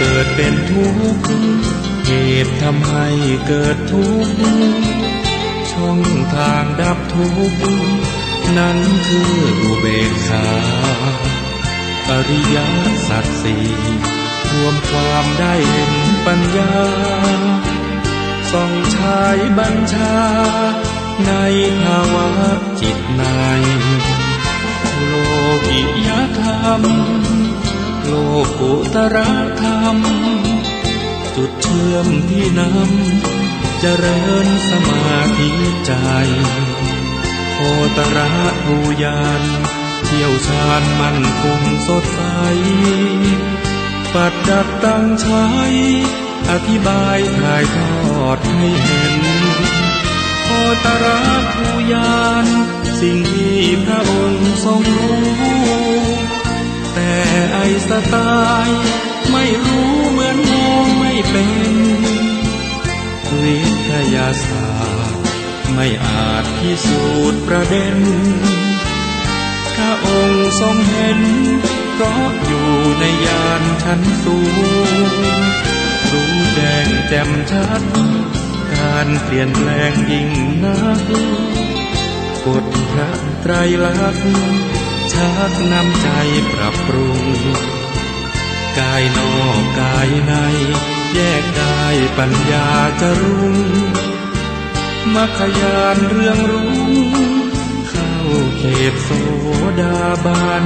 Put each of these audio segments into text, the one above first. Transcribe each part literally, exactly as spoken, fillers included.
เกิดเป็นทุกข์ เหตุทำให้เกิดทุกข์ ช่องทางดับทุกข์ นั้นคืออุเบกขา อริยสัจสี่ รวมความได้เห็นปัญญา ส่องฉายบัญชา ในภาวะจิตใน โลกิยธรรม โลกุตรธรรม จุดเชื่อมที่นำ เจริญสมาธิใจ โคตรภูญาณ เชี่ยวชาญมั่นคงสดใส ปัดดัดตั้งใช้ อธิบายถ่ายทอดให้เห็น โคตรภูญาณ สิ่งที่พระองค์ทรงรู้ แต่ไอ้สไตล์ ไม่รู้เหมือนมองไม่เป็น วิทยาศาสตร์ ไม่อาจพิสูจน์ประเด็น พระองค์ทรงเห็น เพราะอยู่ในญาณชั้นสูง รู้แจ้งแจ่มชัด การเปลี่ยนแปลงยิ่งนัก กฎพระไตรลักษณ์ ชักนำใจปรับปรุง กายนอกกายใน แยกได้ปัญญาจะรุ่ง มรรคญาณเรืองรุ่ง เข้าเขตโสดาบัน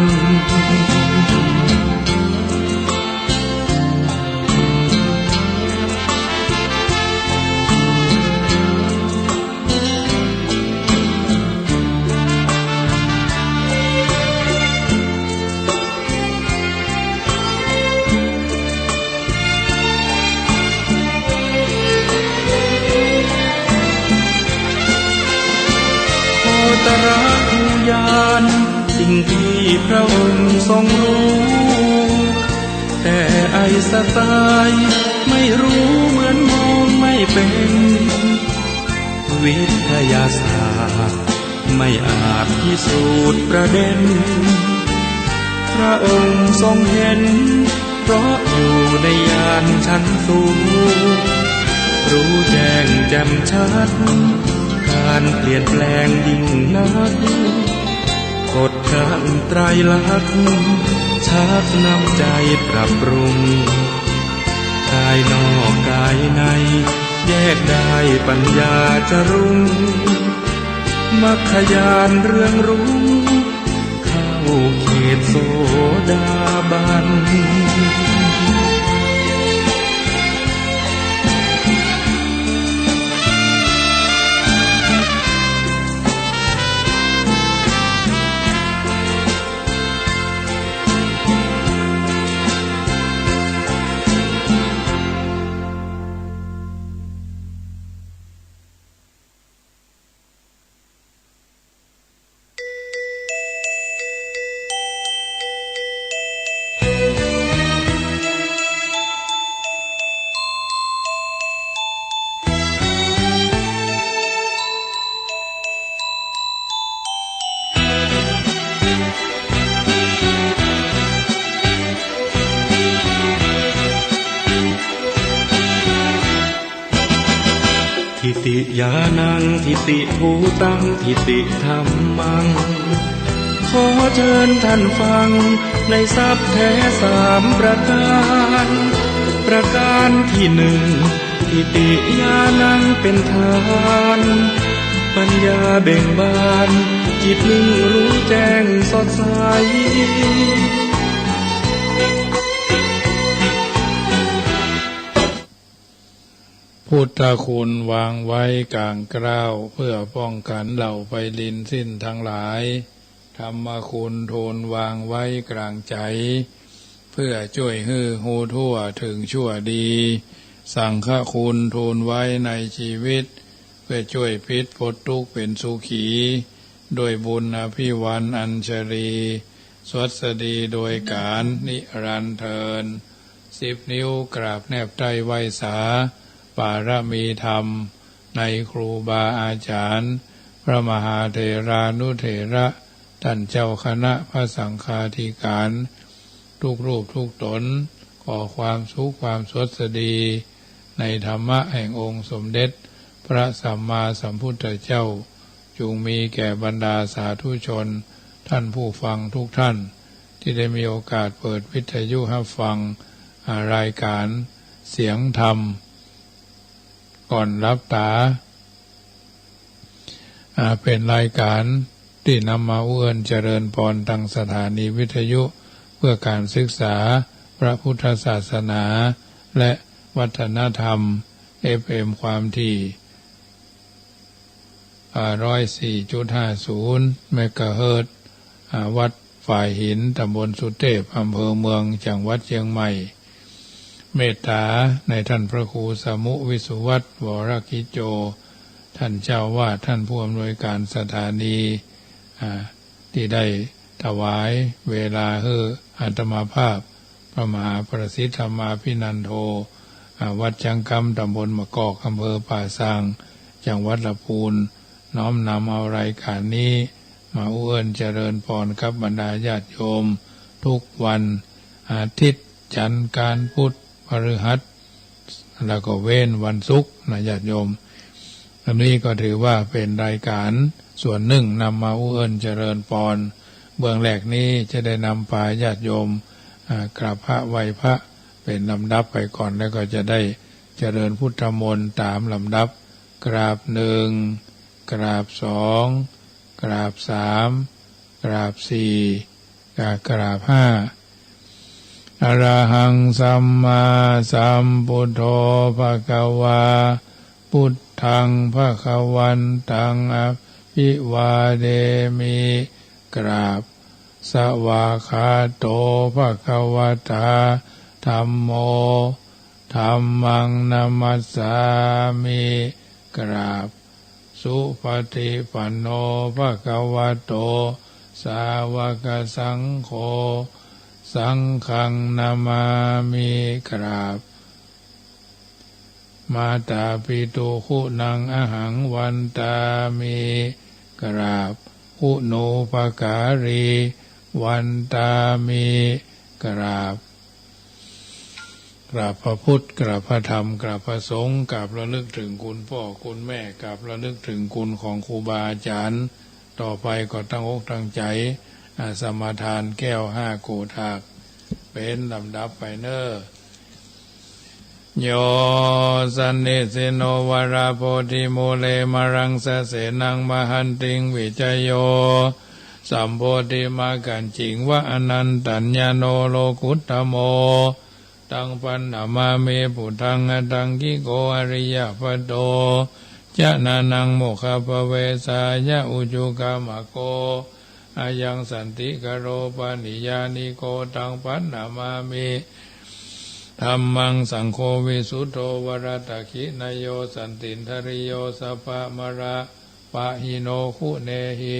โคตรภูญาณ สิ่งที่พระองค์ทรงรู้ แต่ไอ้สไตล์ ไม่รู้เหมือนมองไม่เป็น วิทยาศาสตร์ ไม่อาจพิสูจน์ประเด็น พระองค์ทรงเห็น เพราะอยู่ในญาณชั้นสูง รู้แจ้งแจ่มชัด การเปลี่ยนแปลงยิ่งนัก กฎพระไตรลักษณ์ ชักนำใจปรับปรุง กายนอกกายใน แยกได้ปัญญาจะรุ่ง มรรคญาณเรืองรุ่ง เข้าเขตโสดาบัน ทิฏฐิญาณัง ทิฏฐิภูตัง ทิฏฐิธัมมัง ขอเชิญท่านฟัง ในทรัพย์แท้สามประการ ประการที่หนึ่ง ทิฏฐิญาณังเป็นทาน ปัญญาเบ่งบาน จิตนิ่งรู้แจ้งสดใส พุทธคุณวางไว้กลางเกล้า เพื่อป้องกันเหล่าไปลินสิ้นทั้งหลาย ธรรมคุณทูลวางไว้กลางใจ๋ เพื่อจ้วยหื้อฮู้ทั่วถึงชั่วดี สังฆคุณทูลไว้ในชีวิต เพื่อจ้วยพลิกป๊นทุกข์เป็นสุขี ด้วยบุญอภิวาทอัญชลี สวัสดีโดยกาลนิรันดร์เทอญ สิบนิ้วกราบแนบใต้ไหว้สา ปารมีธรรม ในครูบาอาจ๋ารย์ พระมหาเถรานุเถระ ต้านเจ้าคณะพระสังฆาธิการ ทุกรูปทุกต๋น ข อความสุขความสวัสดีในธรรมะแห่งองค์สมเด็จพระสัมมาสัมพุทธเจ้า จงมีแก่บรรดาสาธุชนท่านผู้ฟังทุกท่าน ตี้ได้มีโอกาสเปิดวิทยุฮับฟัง อ่า รายก๋านเสียงธรรมก่อนหลับต๋า อ่า เป๋นรายก๋านตี้นำมาอู้เอิ้นเจริญปอนตังสถานีวิทยุเพื่อการศึกษาพระพุทธศาสนาและวัฒนธรรม เอฟเอ็ม ความถี่ อ่า ร้อยสี่จุดห้าศูนย์ เมกะเฮิรตซ์ อ่า วัดฝายหิน ต๋ำบลสุเตพ อำเภอเมือง จังหวัดเจียงใหม่ เมตต๋าในท่านพระครูสมุ วิสุวัฒน์ วรกิจโจ ท่านเจ้าอาวาส ท่านผู้อำนวยการสถานี อ่า ตี้ได้ถวายเวลาหื้ออาตมาภาพ พระมหาประสิทธิ์ธรรมาภินันโท อ่า วัดจ๊างกำ ต๋ำบลมะกอก อำเภอป่าซาง จังหวัดละปูน น้อมนำเอารายก๋านนี้มาอู้เอิ้นเจริญปอนกับบรรดาญาติโยม ทุกวันอาทิตย์ จันทร์ อังคาร พุธ พฤหัส แล้วก็เว้นวันศุกร์นะญาติโยม อันนี้ก็ถือว่าเป๋นรายก๋านส่วนนึ่งนำมาอู้เอิ้นเจริญปอน เบื้องแรกนี้จะได้นำปาญาติโยม อ่า กราบพระไหว้พระเป๋นลำดับไปก่อน แล้วก็จะได้เจริญพุทธมนต์ต๋ามลำดับ กราบหนึ่ง กราบสอง กราบสาม กราบสี่ กราบห้า Arahaṃ sammāsambuddho bhagavā, buddhaṃ bhagavantaṃ abhivādemi. กราบ Svākkhāto bhagavatā dhammo, dhammaṃ namassāmi. กราบ Supaṭipanno bhagavato sāvakasaṅgho, saṅghaṃ namāmi. กราบ Mātāpituguṇaṃ ahaṃ vandāmi. กราบ Guṇūpakārī vandāmi. กราบ กราบพระพุทธ กราบพระธรรม กราบพระสงฆ์ กราบระลึกถึงคุณพ่อคุณแม่ กราบระลึกถึงคุณของครูบาอาจารย์ ต่อไปก็ตั้งอกตั้งใจ๋ อ่า สมาทานแก้วห้าโกฏาก เป๋นลำดับไปเน่อ Yo sannisinno varabodhimūle, māraṃ sasenaṃ mahantiṃ, vijayo sambodhimaggacchikam, anantajāno lokuttamo, taṃ paṇamāmi buddhaṃ, aṭṭhaṅgiko ariyapatho, janānaṃ mokkhappavesāya ujū kāmako, ayaṃ santikaro paṇiyāniko, taṃ paṇamāmi dhammaṃ, saṅgho visuddho varadakkhiṇeyyo, santindriyo sabbamala pahīno, guṇehi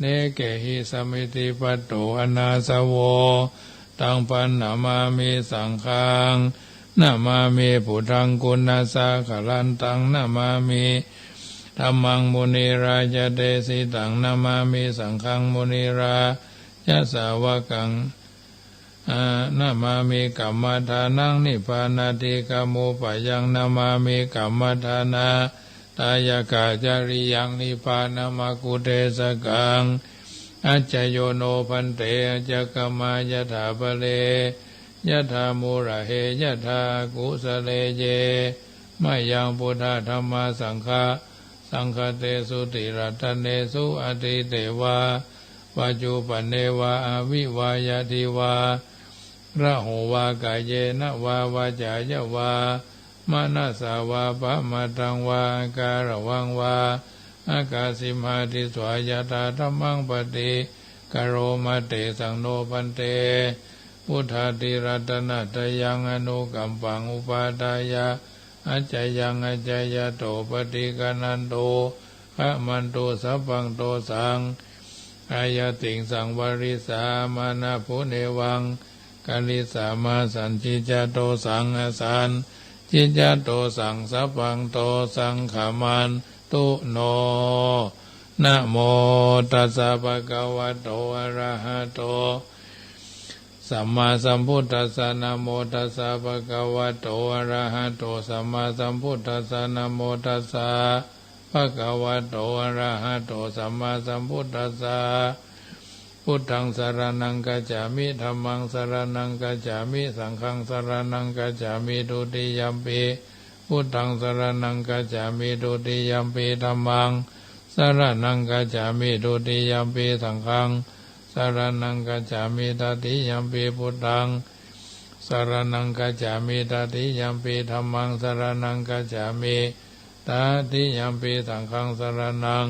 anekehi samādhipatto anāsavo, taṃ paṇamāmi saṅghaṃ. Namāmi buddhaṃ guṇasāgarantaṃ, namāmi dhammaṃ munirājadesitaṃ, namāmi saṅghaṃ munirājasāvakaṃ. Namāmi kammadānaṃ nibbānādhigamūpayaṃ, namāmi kammadānadāyakacariyaṃ nibbānamaggudesakaṃ. Ajja yo no bhante, ajja kamma yathā pare, yathā mūlahe yathā akusale, ye mayaṃ buddhadhammasaṅghasaṅghatesu tirattanēsu atīte vā paccuppanneva avivayadhi vā raho vā, kāyena vā vācāya vā manasā vā, pamādaṃ vā akāraṃ vā akāsi mā disvā, yathādhammaṃ paṭikkaroma. Tesaṃ no bhante buddhātirattanatayaṃ anukampaṃ upādāya, accayaṃ accayato paṭiggaṇhantu, khamantu sabbaṃ dosaṃ, āyatiṃsaṃ varissamānabhū, nevaṃ karissāma sañcicca dosaṃ, asañcicca dosaṃ sabbaṃ dosaṃ khamantu no. Namo tassa bhagavato arahato สัมมาสัมพุทธัสสะ นะโมตัสสะ ภะคะวะโต อะระหะโต สัมมาสัมพุทธัสสะ นะโมตัสสะ ภะคะวะโต อะระหะโต สัมมาสัมพุทธัสสะ พุทธังสะระณังคัจฉามิ ธัมมังสะระณังคัจฉามิ สังฆังสะระณังคัจฉามิ ทุติยัมปิ พุทธังสะระณังคัจฉามิ ทุติยัมปิ ธัมมังสะระณังคัจฉามิ ทุติยัมปิ สังฆังสะระณังคัจฉามิ ตติยัมปิ พุทธังสะระณังคัจฉามิ ตติยัมปิ ธัมมังสะระณังคัจฉามิ ตติยัมปิ สังฆังสะระณัง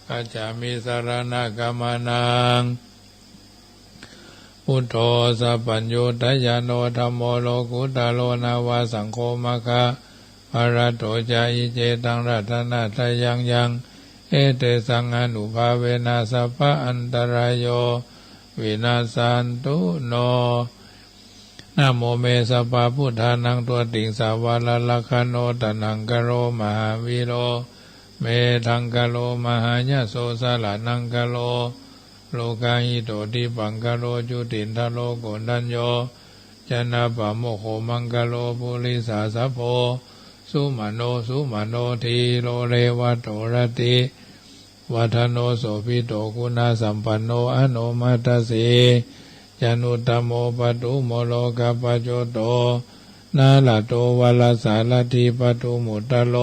คัจฉามิ สะระณะกะมะนะ พุทโธ สัพพัญญูตะญาโณ ธัมโม โลกุตตะโร นะวะ สังโฆ มัคคะพะระโต จะ อิ เจ ตัง รัตนะตะยัง ยัง เอเตสัง อานุภาเวนะ สัพพะอันตะราโย วินัสสันตุ โน นะโม เม สัพพะพุทธานัง โตติงสาวะระลักขะโณ ตะหังกะโร มหาวีโร เมธังกะโร มหายะโส สะระณังกะโร โลกาหิโต ทิปพังกะโร จุตินทะโร โกณฑัญโญ จะนะปะโมคโข มังคะโล ปุริสาสะโพ สุมะโน สุมะโน ธีโร เรวะโต รติ วัฒโน โสภิโต คุณสัมปันโน อโนมะทะสี จานุตตะโม ปะทุมโม โลกะปะโจโต นะระโต วะระสะระถี ปะทุมอุตตะโร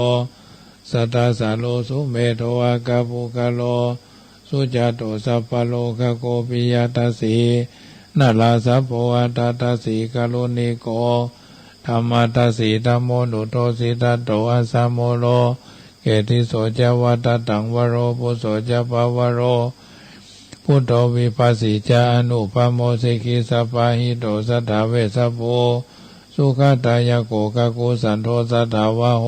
สัตตะสะโร สุเมโธ อะกะปุคคะโล สุจาโต สัพพะโลกะโก ปิยะทะสี นะระสะโพ อัตถะทะสี กะรุณิโก ธัมมะทะสี ธัมโม นุโทสิตะโต อัสสะโมโร เกติโส จะ วัตตะตังวะโร ปุโส จะ ปะวะโร ปุตโต วิภัสสี จะ อนุปะโม สิกขิสะปะหิโต สัตถะเวสสะภู สุขะทายะโก กะกุสันโท สัตถะวะโห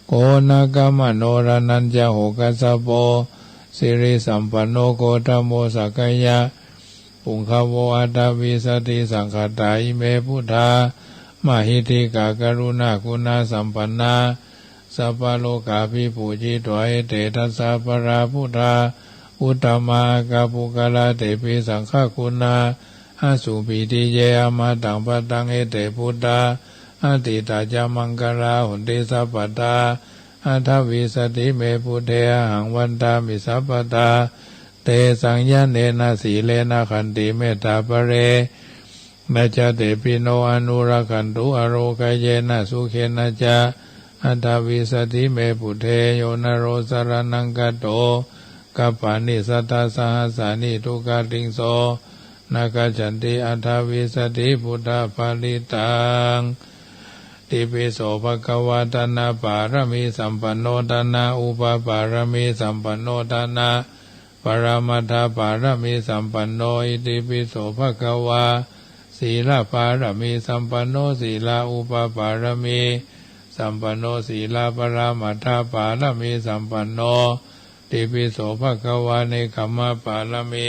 โกนะกะมะโน ระนัญจะโห กัสสะโป สิริสัมปันโน โคตะโม สักกะยะ ปุงคะโว อัตถะวิสะติ สังฆัตตา อิเม พุทธา มะหิทธิกา กะรุณาคุณะสัมปันนา สัพพะโลกาภิปูจิตวา เอเต ทัสสะ อะปะรา พุทธา อุตตมะ อะกะปุคคละ เตปิ สังฆะคุณา อะสุปะทิเย อะมะตัง ปะตัง เอเต พุทธา อะติตา จะ มังคะลา หอนติ สัพพะตา อัตถะวิสะติ เม พุทเท อะหัง วันทามิ สัพพะตา เตสัง ญาเณนะ สีเลนะ ขันติ เมตตา ปะเรนะจะ เตปิ โน อนุรักขันตุ อะโรคะเยนะ สุเขนะจะ อัตถะวิสะติ เม พุทเท โยนะโร สะระณังคโต คัปปานิ สัตถะสะหัสสานิ ทุกขะติงโส นะคัจฉันติ อัตถะวิสะติ พุทธะปะริตตัง ติปิโส ภะคะวา ทานะปะระมีสัมปันโน ทานะอุปะปะระมีสัมปันโน ทานะปะระมัตถะปะระมีสัมปันโน อิติปิโส ภะคะวา สีละปะระมีสัมปันโน สีละอุปะปะระมีสัมปันโน สีละปะระมัตถะปะระมีสัมปันโน ติปิโส ภะคะวา เนกขัมมะปะระมี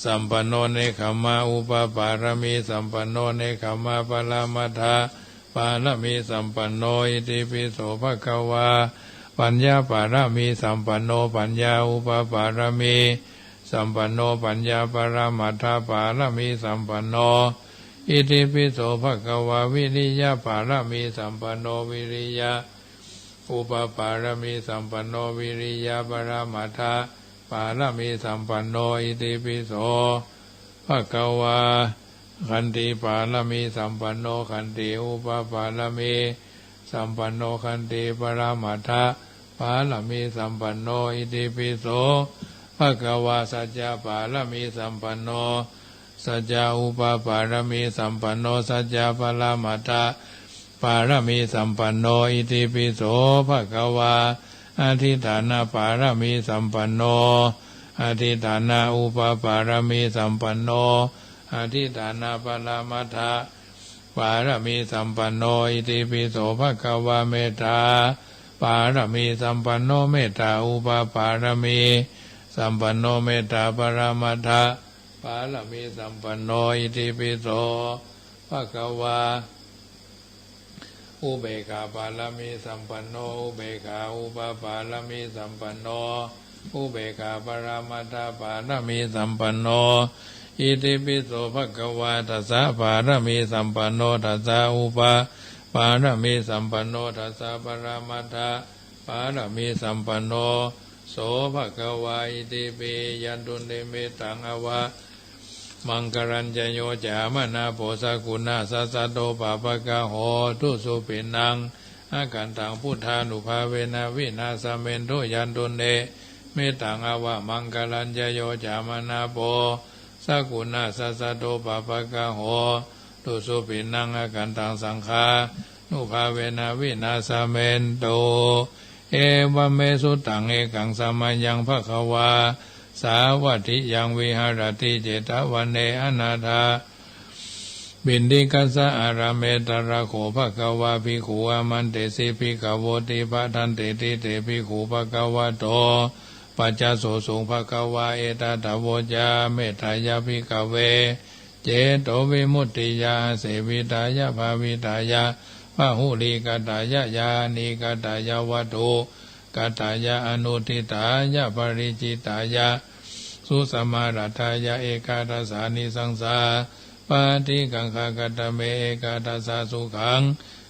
สัมปันโน เนกขัมมะอุปะปะระมีสัมปันโน เนกขัมมะปะระมัตถะปะระมีสัมปันโน อิติปิโส ภะคะวา ปัญญาปะระมีสัมปันโน ปัญญาอุปะปะระมีสัมปันโน ปัญญาปะระมัตถะปะระมีสัมปันโน อิติปิโส ภะคะวา วิริยะปะระมีสัมปันโน วิริยะอุปะปะระมีสัมปันโน วิริยะปะระมัตถะปะระมีสัมปันโน อิติปิโส ภะคะวา ขันติปะระมีสัมปันโน ขันติอุปะปะระมีสัมปันโน ขันติปะระมัตถะปะระมีสัมปันโน อิติปิโส ภะคะวา สัจจะปะระมีสัมปันโน สัจจะอุปะปะระมีสัมปันโน สัจจะปะระมัตถะปะระมีสัมปันโน อิติปิโส ภะคะวา อธิฏฐานะปะระมีสัมปันโน อธิฏฐานะอุปะปะระมีสัมปันโน อธิฏฐานะปะระมัตถะปะระมีสัมปันโน อิติปิโส ภะคะวา เมตตาปะระมีสัมปันโน เมตตาอุปะปะระมีสัมปันโน เมตตาปะระมัตถะปะระมีสัมปันโน อิติปิโส ภะคะวา อุเบกขาปะระมีสัมปันโน อุเบกขาอุปะปะระมีสัมปันโน อุเบกขาปะระมัตถะปะระมีสัมปันโน Itipi so bhagavā, dasaparamīsampanno, dasaupaparamīsampanno, dasaparamatthaparamatthasamassāpanno, so bhagavā itipi. Yandunnimittaṃ avamaṅgalañca, yo cāmanāpo sakuṇassa saddo pāpaggaho dussupinaṃ akantaṃ buddhānubhāvena vināsamentu. Yandunnimittaṃ avamaṅgalañca, yo cāmanāpo sakuṇassa saddo pāpaggaho dussupinaṃ akantaṃ saṅghānubhāvena vināsamentu. Evaṃ me sutaṃ. Ekaṃ samayaṃ bhagavā sāvatthiyaṃ viharati jetavane anāthapiṇḍikassa ārāme. Tatra kho bhagavā bhikkhū āmantesi bhikkhavoti. Bhadanteti te bhikkhū bhagavato paccassosuṃ. Bhagavā etadavoca: Mettāya bhikkhave cetovimuttiyā āsevitāya bhāvitāya bahulīkatāya yānīkatāya vatthukatāya anuṭṭhitāya paricitāya susamāraddhāya ekādasānisaṃsā paṭikaṅkhā. Katame ekādasā? Sukhaṃ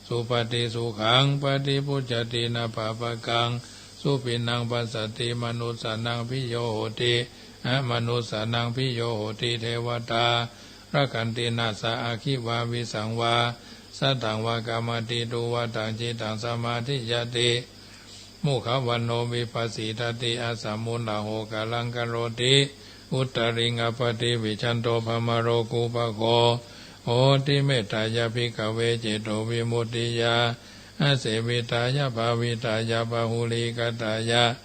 supati, sukhaṃ paṭibujjhati, na pāpakaṃ supinaṃ passati, manussānaṃ piyo hoti, amanussānaṃ piyo hoti, devatā rakkhanti, nāssa aggi vā visaṃ vā satthaṃ vā kamati, tuvaṭaṃ cittaṃ samādhiyati, mukhavaṇṇo vippasīdati, asammūḷho kālaṃ karoti, uttariṃ appaṭivijjhanto brahmalokūpago hoti. Mettāya bhikkhave cetovimuttiyā āsevitāya bhāvitāya bahulīkatāya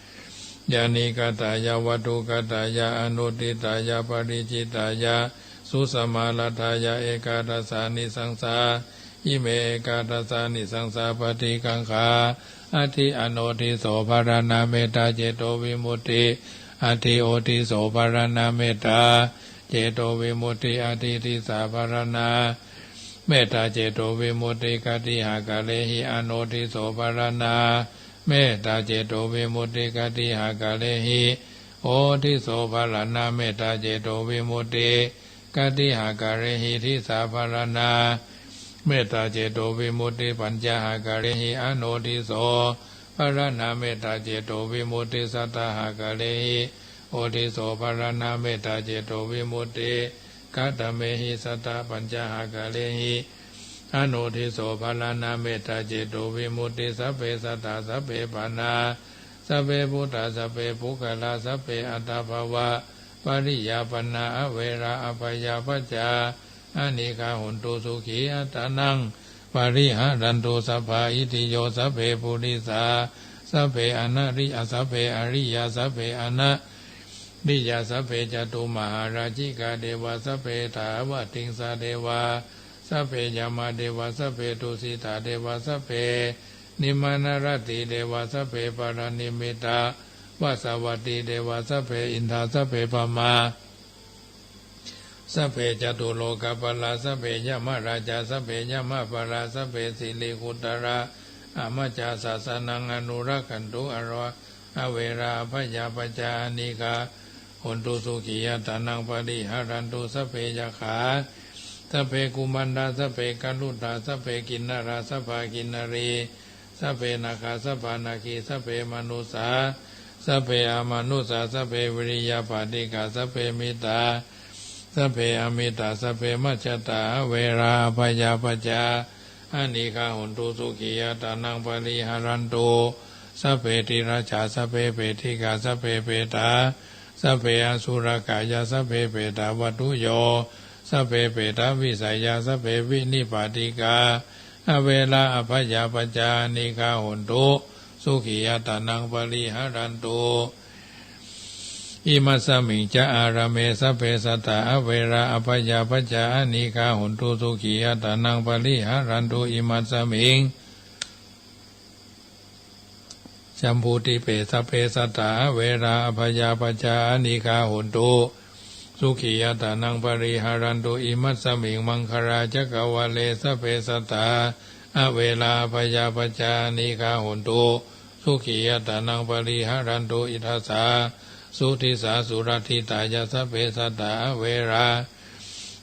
yānīkatāya vatthukatāya anuṭṭhitāya paricitāya susamāraddhāya ekādasānisaṃsā. Ime ekādasānisaṃsā paṭikaṅkhā. Atthi anodhiso pharaṇā mettā cetovimutti. Atthi odhiso pharaṇā mettā cetovimutti. Atthi disā pharaṇā mettā cetovimutti. Katihākārehi anodhiso pharaṇā mettā cetovimutti? Katihākārehi odhiso pharaṇā mettā cetovimutti? Katihākārehi disā pharaṇā mettā cetovimutti? Pañcahākārehi anodhiso pharaṇā mettā cetovimutti? Sattahākārehi odhiso pharaṇā mettā cetovimutti? Katamehi satta pañcahākārehi anodhiso pharaṇā mettā cetovimutti? Sabbe sattā sabbe pāṇā sabbe bhūtā sabbe puggalā sabbe attabhāvapariyāpannā averā abyāpajjhā anīghā hontu sukhī attānaṃ pariharantu. Sabbā itthiyo sabbe purisā sabbe anari sabbe ariyā sabbe anariyā sabbe cātumahārājikā devā sabbe tāvatiṃsā devā sabbe yāmā devā sabbe tusitā devā sabbe nimmānaratī devā sabbe paranimmitavasavattī devā sabbe indā sabbe brahmā sabbe catulokapālā sabbe yamarājā sabbe yamapālā sabbe siriguttarā amajjā sāsanaṃ anurakkhantu averā abyāpajjhā anīghā hontu sukhī attānaṃ pariharantu. Sabbe yakkhā sabbe kumbhaṇḍā sabbe garudā sabbe kinnarā sabbā kinnarī sabbe nāgā sabbā nāgī sabbe manussā sabbe amanussā sabbe viriyapatikā sabbe mittā sabbe amittā sabbe majjhattā averā abyāpajjhā anīghā hontu sukhī attānaṃ pariharantu. Sabbe tirajjhā sabbe pettikā sabbe petā sabbe asurakāyā sabbe petavatthuyo sabbe petavisayā sabbe vinipātikā averā abyāpajjhā anīghā hontu sukhī attānaṃ pariharantu. Imasmiñca ārāme sabbe sattā averā abyāpajjhā anīghā hontu sukhī attānaṃ pariharantu. Imasmiṃ jambudīpe sabbe sattā averā abyāpajjhā anīghā hontu sukhī attānaṃ pariharantu. Imasmiṃ maṅgalācakkavāḷe sabbe sattā averā abyāpajjhā anīghā hontu sukhī attānaṃ pariharantu. Iddhassa สุทิสาสุรักขิตายะ สัพเพสัตตา อเวรา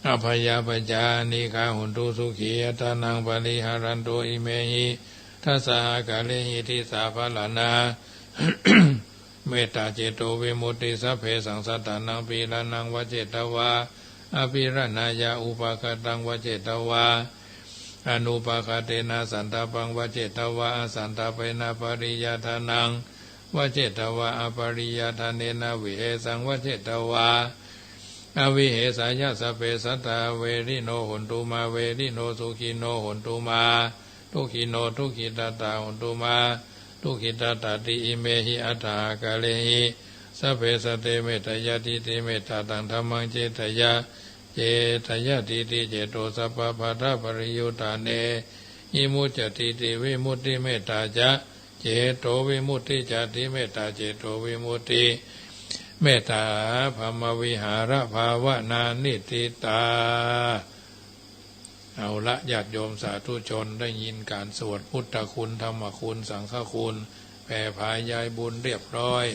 อภยาปจจา อนิฆา hontu sukhī attānaṃ pariharantu. Imehi dasahākārehi disāpharaṇā mettācetovimutti. Sabbesaṃ sattānaṃ pīḷanaṃ vajetvā apīḷanāya, upaghātaṃ vajetvā anupaghātena, santāpaṃ vajetvā asantāpena, pariyādānaṃ vajetvā apariyādānena, vihesaṃ vajetvā avihesāya, sabbe sattā averino hontu mā, verino sukhino hontu mā, dukkhino dukkhitattā hontu mā, dukkhitattāti. Imehi aṭṭhahākārehi sabbe satte mettāyatiti. Mettātaṃ dhammaṃ cetayaṃ cetayatīti, ceto sabbapādapariyuttāne vimuccatīti, vimutti mettā ca, cetovimutti cāti, mettācetovimutti. Mettābrahmavihārabhāvanā niṭṭhitā. เอาละ ญาติโยมสาธุชน ได้ยินการสวดพุทธคุณ ธรรมคุณ สังฆคุณ แผ่ผายายบุญเรียบร้อย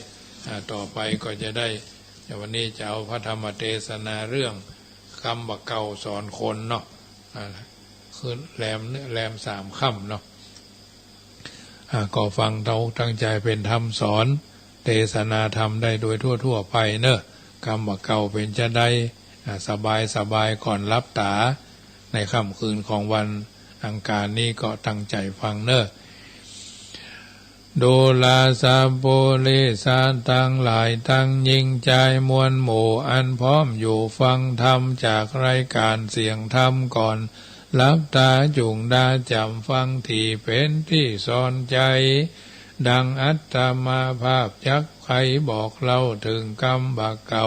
อ่า ต่อไปก็จะได้ แต่วันนี้จะเอาพระธรรมเทศนาเรื่องกำบ่าเก่าสอนคนเนาะ อ่า คือแรม แรมสามค่ำเนาะ อ่า ก็ฟังเอาตั้งใจเป็นธรรมสอน เทศนาธรรมได้โดยทั่วๆ ไปเนอะ กำบ่าเก่าเป๋นจาใด อ่า สบายๆ ก่อนหลับต๋า ในค่ำคืนของวันอังคารนี้ก็ตั้งใจฟังเนอะ ดูราสัปปุริสะตังหลาย ตังญิงจายมวลหมู่ อันพร้อมอยู่ฟังธรรมจากรายการเสียงธรรมก่อนหลับต๋า จุ่งดาจ๋ำฟังตี้เป๋นตี้สอนใจ๋ ดังอาตมาภาพจักใค่บอกเล่าเถิงกำบ่าเก่า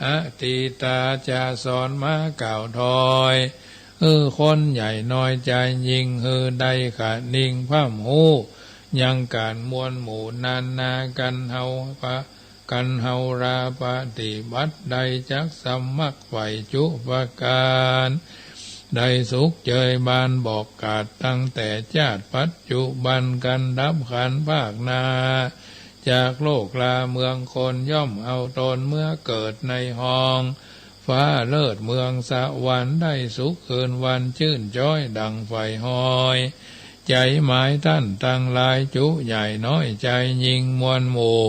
อดีตาจะสอนมากล่าวถอย หื้อคนใหญ่น้อยจายญิง หื้อได้คะนิงพร่ำฮู้ ยังก๋านมวลหมู่นานา กันเฮาปะ กันเฮาราปฏิบัติได้จักสำมักไหวจุประก๋าน ได้สุขเจยบานบอกกาดตั้งแต่จาติปัจจุบัน กันดับขันภาคหน้า จากโลกลาเมืองคนย่อมเอาตนเมื่อเกิดในห้องฟ้าเลิศเมืองสวรรค์ ได้สุขคืนวันจื้นจ๊อยดั่งใฝ่ฮอย ใจ๋หมายต้านตังหลายจุใหญ่น้อยจายญิงมวลหมู่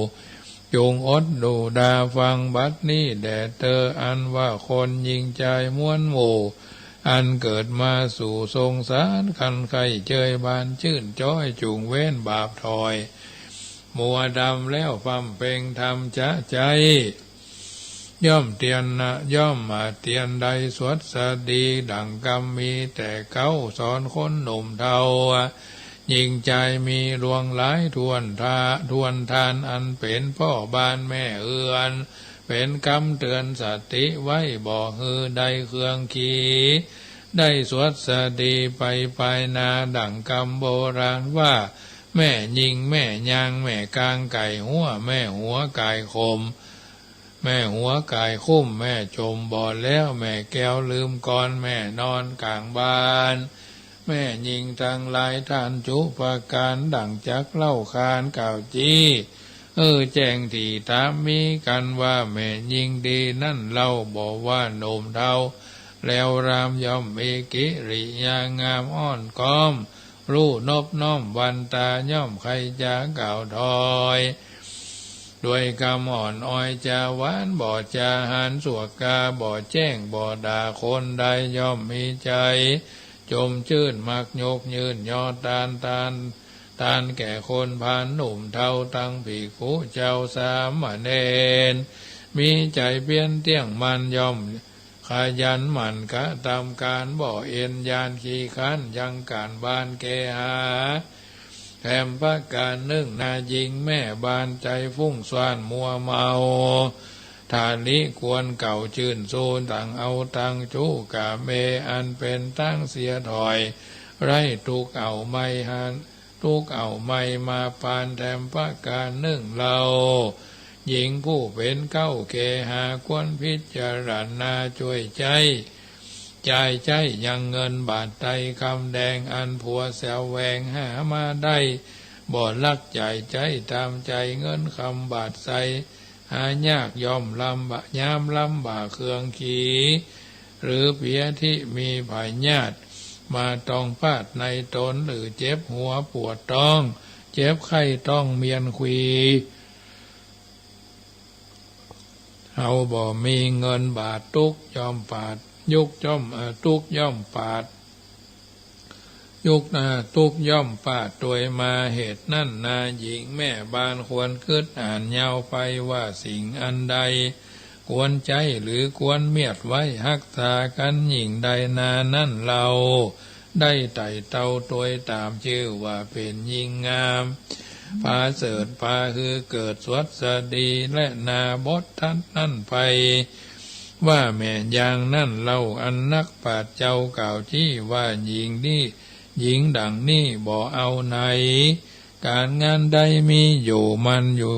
จุ่งอดดูดาฟังบัดนี้แด่เตอ อันว่าคนญิงจายมวลหมู่ อันเกิดมาสู่สงสาร คันใค่เจยบานจื้นจ๊อย จุ่งเว้นบาปถอย มัวดำแล้วบำเพ็งธรรมจะใจ๊ ย่อมเตียนนะ ย่อมมาเตียนได้สวัสดีดั่งกำมีแต่เก๊า สอนคนหนุ่มเฒ่า ญิงจายมีลวงหลายถ้วนทา ถ้วนทาน อันเป๋นพ่อบ้านแม่เฮือน เป๋นกำเตือนสติไว้ บ่หื้อได้เครื่องขีได้สวัสดีไปปายหน้า ดั่งกำโบราณว่า แม่ญิงแม่ยาง แม่กางก๋ายฮั้ว แม่หัวก๋ายขม แม่หัวก๋ายคุ้ม แม่จ่มบ่แล้ว แม่แก้วลืมกอน แม่นอนก๋างบ้าน แม่ญิงตังหลายต้านจุประก๋าน ดั่งจักเล่าขานกล่าวจี้ เออ แจ้งตี้ต๋ามมีกั๋นว่า แม่ญิงดีนั้นเล่า บ่ว่าหนุ่มเฒ่า แล้วรามย่อมมีกิริยางามอ้อนก๊อม รู้นบน้อมวันตา ย่อมใค่จะกล่าวถอย ด้วยกำอ่อนออยจาหวาน บ่จาหาญสวกกา บ่แจ้งบ่ด่าคนใด ย่อมมีใจ๋จ่มจื้น มักยกยื่นยอต้าน ต้าน ต้านแก่คนพาลหนุ่มเฒ่า ตังภิกขุเจ้าสามเณร มีใจ๋เปียรเตี้ยงมั่น ย่อมขยันหมั่นกระตำก๋าน บ่เอนยานขี้คร้าน ยังก๋านบ้านเกหา แถมประก๋านนึ่ง นาญิงแม่บ้านใจ๋ฟุ้งซ่านมัวเมา ถ้าลิควรเก่าจื้นซู ตังเอาตังจุกะเม อันเป๋นตังเสียถอย ไร้ตุ๊กข์เอาไม่หัน ตุ๊กข์เอาไม่มาปาน แถมประก๋านนึ่งเล่า ญิงผู้เป๋นเก๊าเกหา ควรพิจารณาจ้วยใจ๊ จ่ายใจ๊ยังเงินบาทไตรคำแดง อันผัวแสวงหามาได้ บ่ลักจ่ายใจ๊ต๋ามใจ๋ เงินคำบาทไตร หายากย่อมลำบาก ยามลำบากเคืองขี หรือเปียที่มีพยาธิมาตองปาดในตน หรือเจ็บหัวปวดต๊อง เจ็บไข้ต้องเมียนควี เฮาบ่มีเงินบาท ตุ๊กข์ย่อมปาด ยุกข์ย่อม เอ่อ ตุ๊กข์ย่อมปาด ยุกข์ เอ่อ ตุ๊กข์ย่อมปาดตวยมา เหตุนั้นนาหญิงแม่บ้านควรกึ๊ดอ่านยาวไปว่าสิ่งอันใดควรใจ๊หรือควรเมียดไว้ฮักษากั๋นยิ่งใดนา นั้นเฮาได้ไต่เต้าตวยต๋ามจื้อว่าเป๋นยิ่งงาม ผาเสริฐผาฮือเกิดสวัสดี และนาบททัดนั้นไป ว่าแม่ยางนั้นเล่า อันนักปราชญ์เจ้ากล่าวจี้ว่าหญิงนี้ หญิงดั่งนี้บ่เอาไหน ก๋านงานใดมีอยู่มันอยู่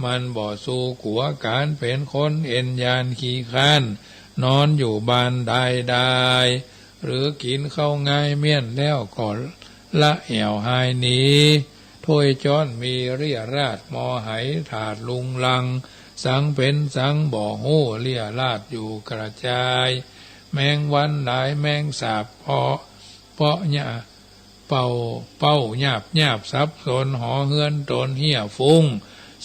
มันบ่สู้กั๋วก๋านเป๋นคนเอ็นยานขี้คร้าน นอนอยู่บ้านดายดาย หรือกิ๋นข้าวงายเมี้ยนแล้วก็ละแอ่วหายหนี ถ้วยจ๊อนมีเรี่ยราษ หม้อไหถาดลุงลัง สังเป๋นสังบ่ฮู้ เรี่ยราษอยู่กระจาย แมงวันหลายแมงสาบเปาะ เปาะหญ้า เป่า เป้าหยาบหยาบสับสน หอเฮือนตนเฮี้ยฟุ้ง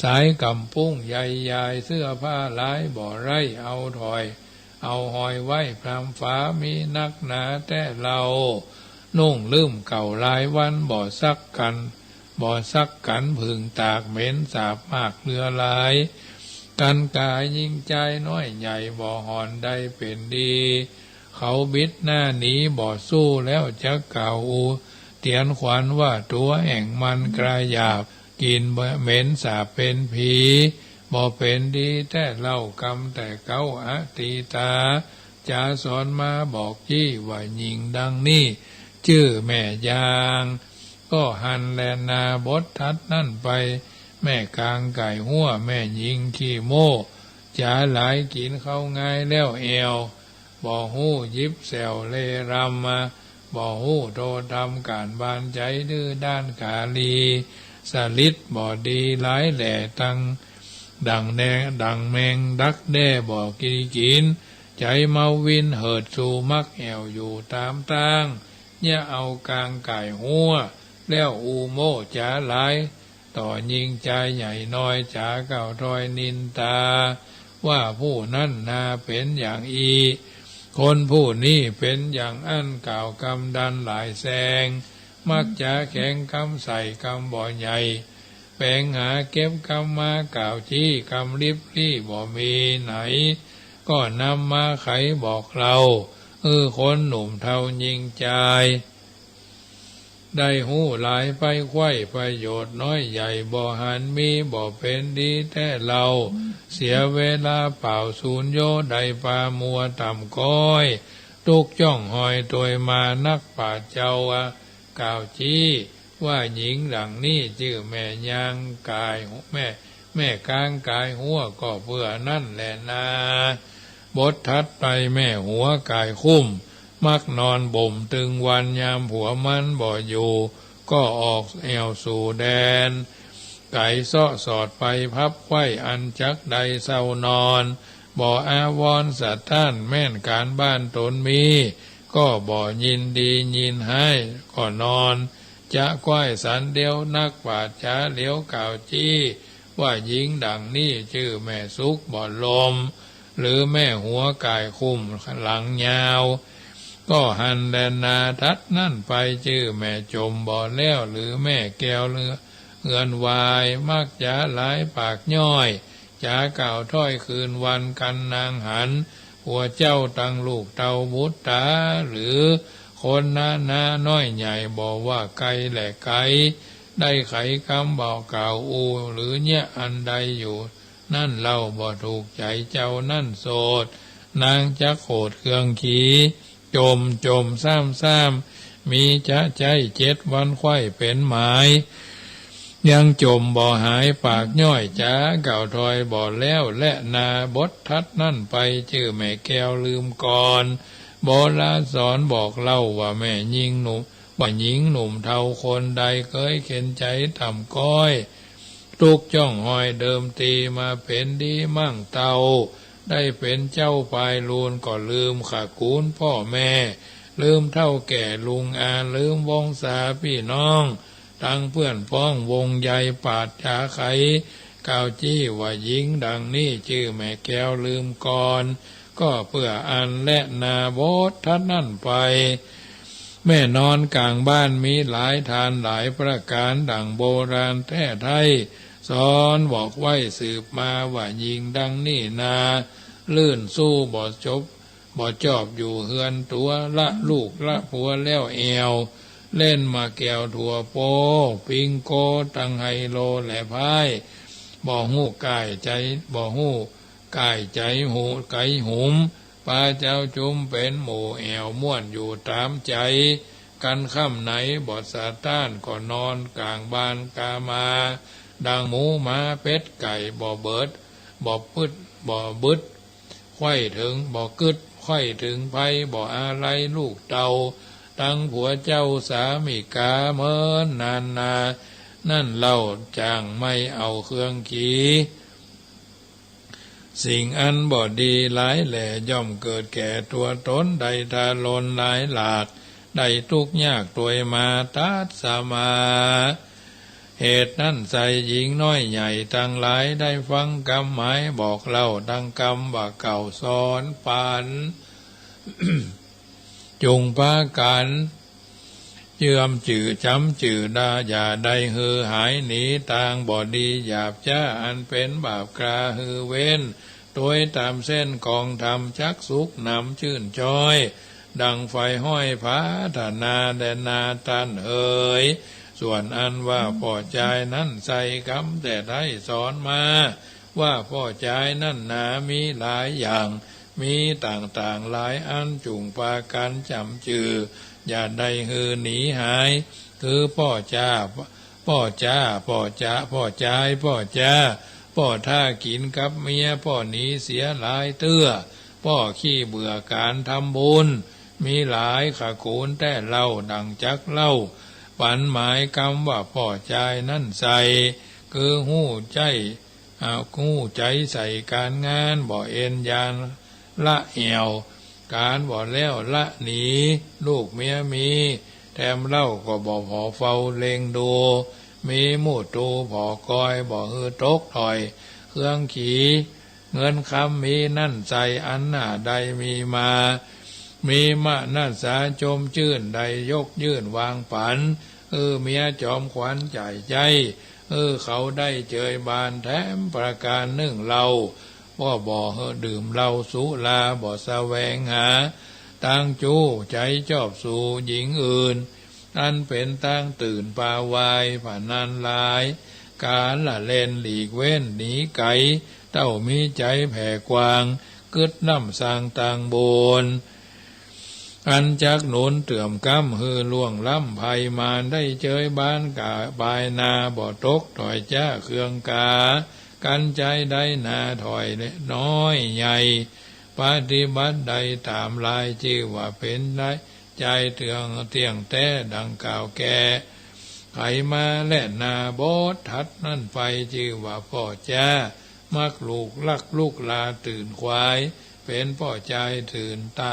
สายกำปุ้งใหญ่ยาย เสื้อผ้าหลายบ่ไร้เอาถอย เอาหอยไว้พรำฝา มีนักหนาแต๊เล่า นุ่งลืมเก่าหลายวัน บ่ซักกั๋น บ่ซักกั๋นผึ่งตาก เหม็นสาบมากเหลือหลาย กั๋นก๋ายญิงจายน้อยใหญ่ บ่ห่อนได้เป๋นดี เขาบิดหน้าหนีบ่สู้ แล้วจะกล่าวอูเตียนขวัญว่าตั๋วแอ่งมันกระหยาบ กลิ่นเหม็นสาบเป๋นผี บ่เป๋นดีแต๊เล่า กำแต่เก๊าอตีตา จ๋าสอนมาบอกจี้ว่าหญิงดังนี้ จื้อแม่ยาง ก็หันแลนาบททัดนั้นไป แม่กางก๋ายฮั้ว แม่ญิงขี้โม้ จ๋าหลายกิ๋นข้าวงายแล้วแอ่ว บ่ฮู้หยิบแส่วเลรำมา บ่ฮู้โตทำก๋านบานใจ๋ ดื้อด้านขาลี สลิดบ่ดีหลายแหล่ ตังดั่งแนง ดั่งแมงดักแด้ บ่ดีกิ๋น ใจ๋เมาวินเหิดสู่ มักแอ่วอยู่ต๋ามตาง เยียะเอากางก๋ายฮั้ว แล้วอู้โม้จ๋าหลาย ต่อญิงจายใหญ่น้อย จ๋ากล่าวถ้อยนินตา ว่าผู้นั้นนาเป๋นอย่างอี้ คนผู้นี้เป๋นอย่างอั้น กล่าวกำดันหลายแซง มักจ๋าแข็งกำใส่กำบ่ใหญ่ แป๋งหาเก็บกำมากล่าวจี้ กำลิบลี้บ่มีไหน ก็นำมาไขบอกเล่า เออ คนหนุ่มเฒ่าญิงจาย ได้ฮู้หลายไปไขว้ประโยชน์น้อยใหญ่ บ่หันมี บ่เป๋นดีแต๊เล่า เสียเวลาเปล่าสูญโย ได้ปามัวต่ำก๊อย ตุ๊กจ้องหอยตวยมา นักปราชญ์เจ้า กล่าวจี้ว่าหญิงดั่งนี้ จื้อแม่ยางก๋าย แม่ แม่กางก๋ายฮั้ว ก็เปื้อนั้นแลนา บทถัดไป แม่หัวก๋ายคุ้ม มักนอนบ่มตึงวัน ยามผัวมันบ่อยู่ ก็ออกแอ่วสู่แดนไก๋ เซาะสอดไปพับไขว้ อันจักได้เซานอน บ่อาวรณ์สะท้าน แม่นก๋านบ้านตนมี ก็บ่ยินดียินฮ้าย ก็นอนจะไขว้สันเดียว นักปราชญ์จ๋าเหลียวกล่าวจี้ ว่าหญิงดั่งนี้ จื้อแม่สุขบ่ลม หรือแม่หัวก๋ายคุ้มหลังยาว ก็หันแลนาทัดนั้นไป จื้อแม่จมบ่แล้ว หรือแม่แก้วเฮือนวาย มักจ๋าหลายปากย้อย จ๋ากล่าวถ้อยคืนวันกั๋น นางหัน ผัวเจ้าตังลูกเต้าบุตรต๋า หรือคนนานาน้อยใหญ่ บ่ว่าไกลและไก๋ ได้ไขกำบอกกล่าวอู้ หรือเยียะอันใดอยู่ นั้นเล่า บ่ถูกใจ๋เจ้านั้นโสด นางจักโขดเคืองขี จ่มจ่มซ้ำซ้ำ มีจะใจ๊เจ็ดวันไขว้เป๋นหมาย ยังจ่มบ่หายปากย้อย จ๋ากล่าวถ้อยบ่แล้ว แลนาบทถัดนั้นไป จื้อแม่แก้วลืมก่อน โบราณสอนบอกเล่า ว่าแม่ญิงหนุ่ม ว่าหญิงหนุ่มเฒ่าคนใด เกยเข็ญใจ๋ต่ำก๊อย ตุ๊กจ้องฮอยเดิมตีมาเป๋นดีมั่งเต้า ได้เป๋นเจ้าปายลูนก็ลืมขะกู๋นป้อแม่ ลืมเฒ่าแก่ลุงอา ลืมวงศาปี้น้อง ตังเปื้อนป๊องวงใยปราดจ๋าใค กล่าวจี้ว่าหญิงดังนี้จื้อแม่แก้วลืมก่อน ก็เปื้ออั้นแลนา บทถัดนั้นไป แม่นอนก๋างบ้านมีหลายฐานหลายประก๋าน ดั่งโบราณแต๊ไท้ สอนบอกไว้สืบมาว่าหญิงดังนี้นา ลื่นสู้บ่จบ บ่จอบอยู่เฮือนตั๋ว ละลูกละผัวแล้วแอ่ว เล่นหมากแก้วถั่วโป ปิงโก ตังไฮโลและไพ่ บ่ฮู้ก่ายใจ๋ บ่ฮู้ก่ายใจ๋หูไก๋หุม ปาเจ้าจุมเป๋นหมู่แอ่ว ม่วนอยู่ต๋ามใจ๋ กั๋นค่ำไหนบ่สะต้าน ก็นอนก๋างบ้านกามา ดังหมูหมาเป็ดไก่ บ่เบิด บ่ปึ๊ด บ่บึด ใค่เถิง บ่กึ๊ดใค่เถิงไพ บ่อาลัยลูกเต้า ตังผัวเจ้าสามิก๋า เมินนานนา นั้นเล่า จ้างไม้เอาเครื่องขี สิ่งอันบ่ดีหลายแหล่ ย่อมเกิดแก่ตั๋วต๋น ได้ทารุณหลายหลาก ได้ตุ๊กข์ยากตวยมาตรัสมา เหตุนั้นไส้หญิงน้อยใหญ่ตังหลาย ได้ฟังกำหมายบอกเล่า ดังกำว่าเก่าสอนปั๋น จุ่งปากั๋น เจื้อมจื้อจ๋ำจื้อดา อย่าได้หื้อหายหนี ตางบ่ดีหยาบจ๊า อันเป๋นบาปกล้าหื้อเว้น ตวยต๋ามเส้นกองธรรม จักสุขหนำจื้นจ๊อย ดังใฝ่ฮ้อยผาถนาแด่นาต้านเหย ส่วนอันว่าป้อจายนั้นไส้กำแต๊ไท้สอนมา ว่าป้อจายนั้นนามีหลายอย่าง มีต่างๆ หลายอัน จุ่งปากั๋นจ๋ำจื้อ อย่าได้หื้อหนีหาย คือป้อจ้า ป้อจ้า ป้อจ๊า ป้อจาย ป้อจ๊า ป้อถ้ากิ๋นกับเมีย ป้อหนีเสียหลายเตื้อ ป้อขี้เบื่อก๋านทำบุญ มีหลายขะกู๋นแต๊เล่า ดั่งจักเล่าปั๋นหมายกำว่าป้อจายนั้นไส้ คือฮู้ใจ๊ อ่า ฮู้ใจ๋ใส่ก๋านงาน บ่เอนยานละแอ่ว ก๋านบ่แล้วละหนี ลูกเมียมีแถมเล่า ก็บ่ผ่อเฝ้าเล็งดู มีมู่ตูผ่อกอย บ่หื้อตกถ้อยเครื่องขี เงินคำมีนั้นไส้ อันหน้าได้มีมา มีมนัสสาจมจื้น ได้ยกยื่นวางปั๋น หื้อเมียจอมขวัญจ่ายใจ๊ หื้อเขาได้เจยบาน แถมประก๋านนึ่งเล่า ก็บ่หื้อดื่มเหล้าสุรา บ่แสวงหาตางจู้ใจ๋จอบสู่หญิงอื่น อันเป๋นตางตื่นปาวาย ผะนันหลาย ก๋านละเล่นหลีกเว้นหนีไก๋ เต้ามีใจ๋แผ่กว้าง กึ๊ดน้ำสร้างตางบุญ อันจักหนุนเตื้อมก๊ำ หื้อล่วงล้ำภัยมาร ได้เจยบานก๋าปายหน้า บ่ตกถ้อยจ๊าเครื่องกา กั๋นใจ๊ได้นาถ้อยน้อยใหญ่ ปฏิบัติได้ต๋ามลาย จื้อว่าเป๋นได้จายเตื้องเตี้ยงแต๊ ดังกล่าวแก่ไขมาแลนา บทถัดนั้นไป จื้อว่าป้อจ๊า มักลูกลักลุกลาตื่นขวาย เป๋นป้อจายตื่นตะ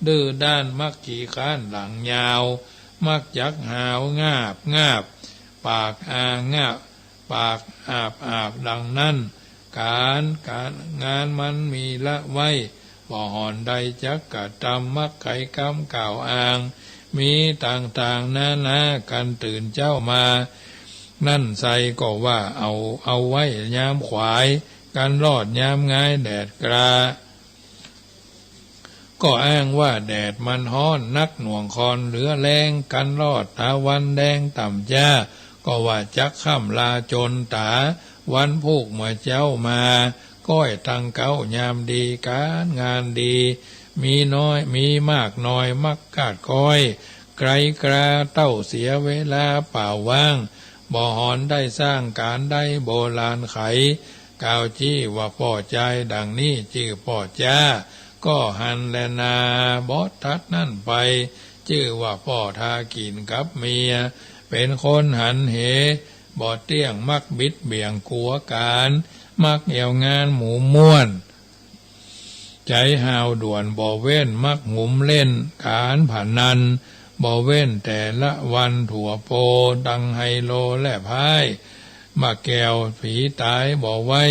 ดื้อด้าน มักขี้ค้านหลังยาว มักจักหาวงาบงาบ ปากอางาบ ปากอาบอาบดังนั้น ก๋านก๋านงานมันมีละไว้ บ่ห่อนได้จักกระตำ มักไขกำกล่าวอ้าง มีต่างๆ นานา กั๋นตื่นเจ๊ามา นั้นไส้ก็ว่าเอา เอาไว้ยามขวาย กั๋นรอดยามงายแดดกล้า ก็อ้างว่าแดดมันฮ้อนนักหน่วงคอนเหลือแรง กั๋นรอดต๋าวันแดงต่ำจ๊า ก็ว่าจักค่ำลาจนต๋า วันพูกเมื่อเจ๊ามา ก้อยตังเก๊ายามดี ก๋านงานดี มีน้อย มีมากน้อย มักกาดก้อย ไกลกราเต้าเสียเวลาเปล่าว่าง บ่ห่อนได้สร้างก๋านได้โบราณไข กล่าวจี้ว่าป้อจายดังนี้ จื้อป้อจ๊า ก็หันแลนา บทถัดนั้นไป จื้อว่าป้อทากิ๋นกับเมีย เป๋นคนหันเห บ่เตี้ยง มักบิดเบี่ยงกั๋วก๋าน มักแอ่วงานหมู่ม่วน ใจ๋ห่าวด่วนบ่เว้น มักหุมเล่นก๋านพนัน บ่เว้นแต่ละวัน ถั่วโปตังไฮโลและไพ่ บ่าแก้วผีต๋ายบ่ไหว้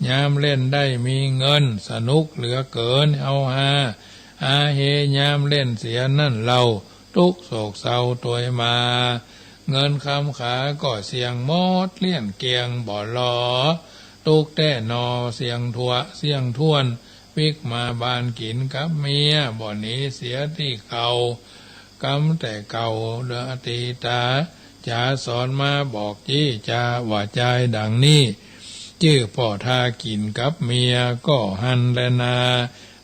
ยามเล่นได้มีเงิน สนุกเหลือเกิ๋นเฮาฮา อาเฮ ยามเล่นเสียนั้นเล่า ตุ๊กข์โศกเศร้าตวยมา เงินคำขาก็เสี้ยงหมดเกลี้ยงบ่เหลือ ตุ๊กข์แต๊หนอเสี้ยงทั่วเสี้ยงถ้วน ปิ๊กมาบานกิ๋นกับเมีย บ่หนีเสียตี้เก่า กำแต่เก่าเดืออตีตา จ๋าสอนมาบอกจี้จ๋าว่าจายดังนี้ จื้อป้อทากิ๋นกับเมียก็หั้นแลนา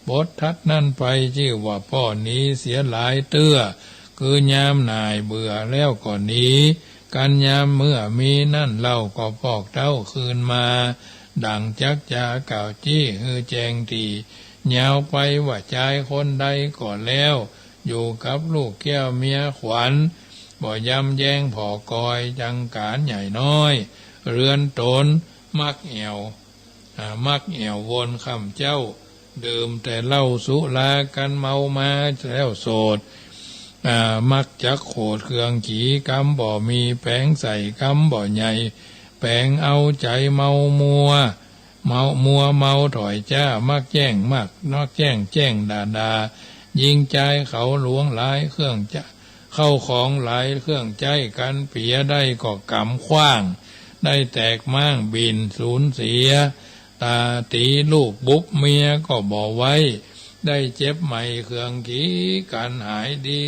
บททัดนั้นไปจื้อว่าป้อหนีเสียหลายเตื้อ คือยามหน่ายเบื่อแล้วก็หนีกั๋น ยามเมื่อมีนั้นเล่าก็ปอกเต๊าคืนมา ดั่งจักจ๋ากล่าวจี้หื้อแจ้งตี้ ยาวไปว่าจายคนใดก็แล้ว อยู่กับลูกแก้วเมียขวัญ บ่ยำแย้งผ่อกอยจังก๋านใหญ่น้อย เรือนต๋นมักแอ่ว อ่า มักแอ่ววนค่ำเจ๊า ดื่มแต่เหล้าสุรากั๋นเมามาแล้วโสด อ่า มักจักโขดเครื่องขี กำบ่มีแป๋งใส่ กำบ่ใหญ่แป๋งเอา ใจ๋เมามัว เมามัวเมาถอยจ้า มักแจ้ง มัก มักแจ้งแจ้งด่าด่า ยิงจายเขาหลวงหลายเครื่องจะ เข้าของหลายเครื่องใจ๊ กั๋นเปียได้ก็ก๋ำขว้าง ได้แตกม้างบิ่นสูญเสีย ต๋าตี๋ลูกบุบเมียก็บ่ไว้ ได้เจ็บใหม่เครื่องขี กั๋นหายดี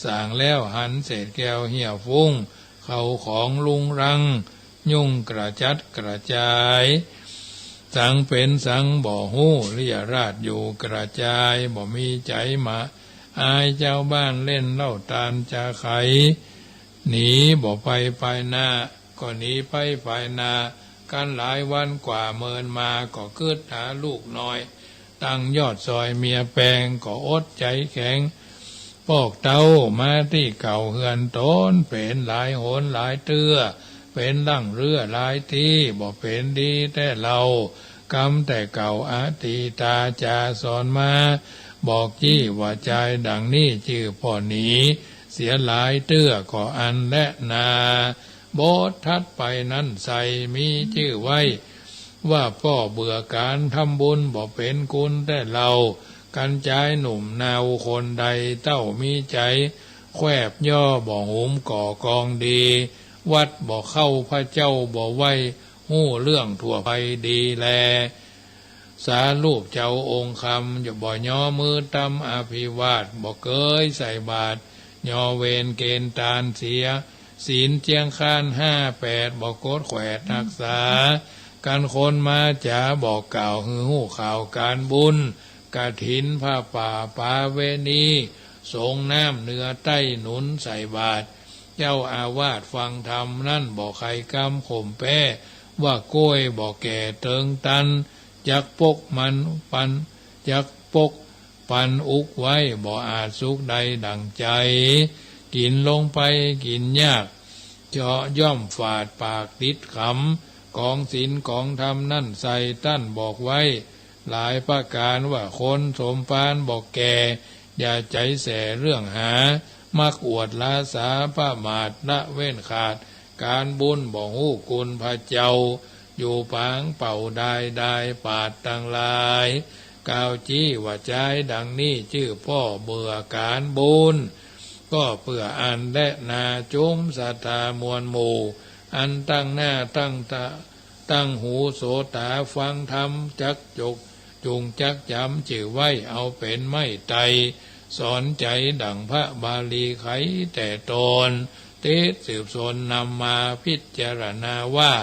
ส่างแล้ว หันเศษแก้วเหี่ยฟุ้ง เข้าของรุงรัง ยุ่งกระจัดกระจาย สังเป๋นสังบ่ฮู้ เรี่ยราษฎร์อยู่กระจาย บ่มีใจ๋มาอาย จาวบ้านเล่นเหล้าตานจะไข หนีบ่ไปปายหน้า ก็หนีไปปายหน้า กั๋นหลายวันกว่าเมินมา ก็กึ๊ดหาลูกน้อย ตั้งยอดซอยเมียแปง ก็อดใจ๋แข็ง ปอกเต๊ามาตี้เก่าเฮือนต๋น เป๋นหลายหนหลายเตื้อ เป๋นล่างเรือหลายตี้ บ่เป๋นดีแต๊เล่า กำแต่เก่าอตีตาจ๋าสอนมา บอกจี้ว่าจายดังนี้ จื้อป้อหนีเสียหลายเตื้อก็อั้นแลนา บทถัดไปนั้นใส่มีจื้อไว้ ว่าป้อเบื่อก๋านทำบุญบ่เป๋นกุณแต๊เล่า กั๋นจายหนุ่มนาวคนใด เต้ามีใจ๋แควบย่อบ่หุมก่อกองดี วัดบ่เข้าพระเจ้าบ่ไหว้ ฮู้เรื่องทั่วไปดีแล สารูปเจ้าองค์คำ บ่ยอมือตำอภิวาท บ่เกยใส่บาตร ยอเวรเกณฑ์ตานเสีย ศีลเจียงคานห้าแปด บ่กดแขวดฮักษา กั๋นคนมาจ๋าบอกกล่าว หื้อฮู้ข่าวก๋านบุญ กฐินผ้าป่าปาเวณี สงน้ำเหนือใต้หนุนใส่บาตร เจ้าอาวาสฟังธรรมนั้นบ่ไขกำข่มแป๊ ว่าก้วยบ่แก่เติงตัน จักปกมันปัน จักปกปันอุกไว้ บ่อาจสุขใดดั่งใจ๋ กิ๋นลงไปกิ๋นยาก เจาะย่อมฝาดปากติดขำ กองศีลกองธรรมนั้นใส่ ต้านบอกไว้หลายประก๋าน ว่าคนสมภารบ่แก่ อย่าใจ๋แส่เรื่องหา มักอวดลาสาประมาท ละเว้นขาดก๋านบุญ บ่ฮู้กุณพระเจ้า อยู่ปางเป่าดายดายปาดตังหลาย กล่าวจี้ว่าจายดังนี้ จื้อป้อเบื่อก๋านบุญ ก็เปื้ออั้นแลนา จุมศรัทธามวลหมู่ อันตั้งหน้าตั้งตา ตั้งหูโสต๋าฟังธรรม จักจก จุ่งจักจ๋ำจื้อไว้ เอาเป๋นไม้ไต่ สอนใจ๋ดั่งพระบาลีไขแต่ตน ติดสืบสนนำมาพิจารณาว่า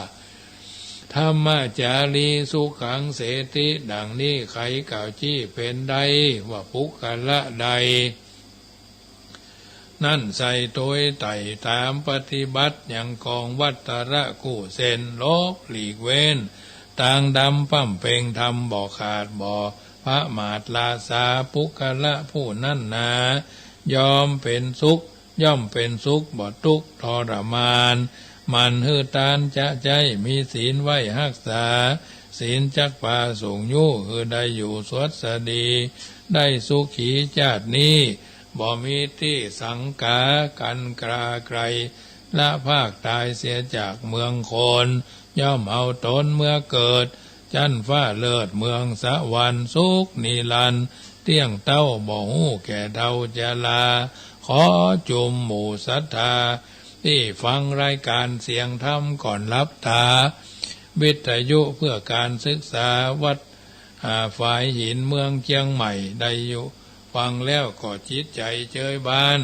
ธัมมาจารีสุขังเสติ ดั่งนี้ไขกล่าวจี้เป๋นได้ ว่าปุคคละใด นั้นใส่ตวยไต่ต๋ามปฏิบัติ ยังกองวัตระกู้เส้น หลบหลีกเว้น ตางดำป้ำเป่งธรรมบ่ขาด บ่ประมาทลาสา ปุคคละผู้นั้นนา ยอมเป๋นสุข ย่อมเป๋นสุขบ่ตุ๊กข์ทรมาน หมั่นหื้อตานจะใจ๊ มีศีลไหว้ฮักษา ศีลจักปาสุขอยู่ หื้อได้อยู่สวัสดี ได้สุขีจาตินี้ บ่มีตี้สังกา กันกล้าใคร่ ละพรากต๋ายเสียจากเมืองคน ย่อมเอาต๋นเมือเกิด จั๊นฟ้าเลิศเมืองสวรรค์ สุขนิรันดร์เตี้ยงเต้า บ่ฮู้แก่เฒ่าจรา ขอจุมหมู่ศรัทธา ตี้ฟังรายก๋านเสียงธรรมก่อนหลับต๋า วิทยุเพื่อการศึกษา วัด อ่า ฝายหินเมืองเจียงใหม่ ได้อยู่ฟังแล้วก็จิตใจ๋เจิยบาน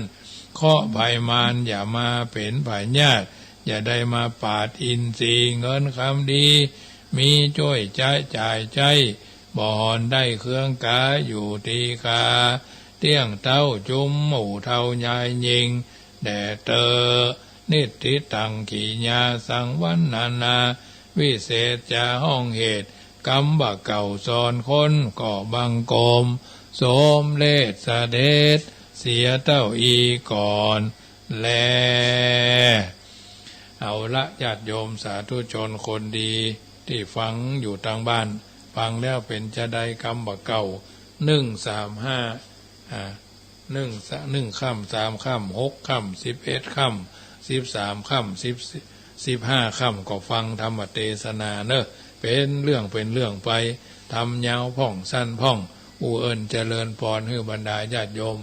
เคราะห์ภัยมารอย่ามาเป๋นพยาธิ อย่าได้มาปาดอินทรีย์ เงินคำดี มีจ้วยใจ๊จ่ายใจ๊ บ่ห่อนได้เคืองกา อยู่ตี้คา เตี้ยงเต้าจุมหมู่เฒ่ายายญิง แด่เต๊อะ นิทธิตัง กิริยาสังวรรณนา วิเศษจะห้องเหตุ กรรมบ่าเก่าสอนคน ก็บังคมสมเร็จเสด็จ เสียเต้าอี้ก่อนแล เอาละ ญาติโยมสาธุชนคนดี ตี้ฟังอยู่ตางบ้าน ฟังแล้วเป๋นจาใดกรรมบ่าเก่า นึ่งสามห้า อ่า นึ่งสะ นึ่งค่ำ สามค่ำ หกค่ำ สิบเอ็ดค่ำ สิบสามค่ำ สิบ สิบห้าค่ำ ก็ฟังธรรมเตสนาเน่อ เป๋นเรื่องเป๋นเรื่องไป ธรรมยาวพ่องสั้นพ่อง อู้เอิ้นเจริญปอน หื้อบรรดาญาติโยม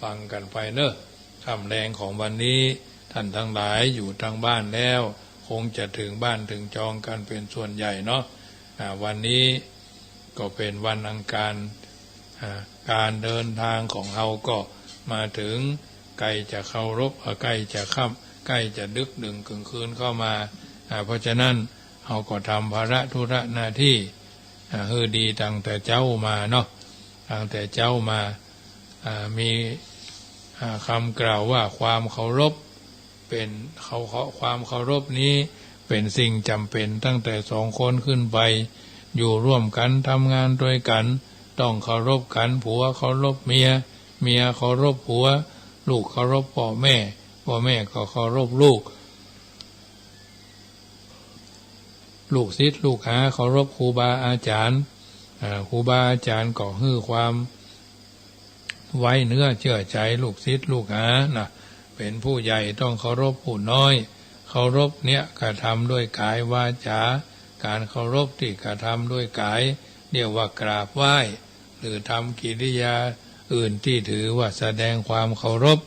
ฟังกั๋นไปเน่อ ค่ำแลงของวันนี้ ท่านตังหลายอยู่ตางบ้านแล้ว คงจะเถิงบ้านเถิงจองกั๋นเป๋นส่วนใหญ่เนาะ อ่า วันนี้ก็เป๋นวันอังคาร อ่า ก๋านเดินตางของเฮาก็มาเถิง ใก้จะเคารพ อ่า ใก้จะค่ำ ใก้จะดึกดื่นเกิ่งคืนเข้ามา อ่า เพราะฉะนั้นเฮาก็ทำภาระธุระหน้าตี้ อ่า หื้อดีตั้งแต่เจ๊ามาเนาะ ตั้งแต่เจ๊ามา อ่า มี อ่า กำกล่าวว่าความเคารพเป๋น เคา เคา ความเคารพนี้เป๋นสิ่งจ๋ำเป๋นตั้งแต่สองคนขึ้นไป อยู่ร่วมกั๋น ทำงานตวยกั๋น ต้องเคารพกั๋น ผัวเคารพเมีย เมียเคารพผัว ลูกเคารพป้อแม่ ป้อแม่ก็เคารพลูก ลูกศิษย์ลูกหาเคารพครูบาอาจ๋ารย์ อ่า ครูบาอาจ๋ารย์ก็หื้อความไว้เนื้อเจื้อใจ๋ลูกศิษย์ลูกหานะ เป๋นผู้ใหญ่ต้องเคารพผู้น้อย เคารพเนี้ยกระทำด้วยก๋ายวาจา ก๋านเคารพตี้กระทำด้วยก๋าย เรียกว่ากราบไหว้ หรือทำกิริยาอื่นตี้ถือว่าแสดงความเคารพ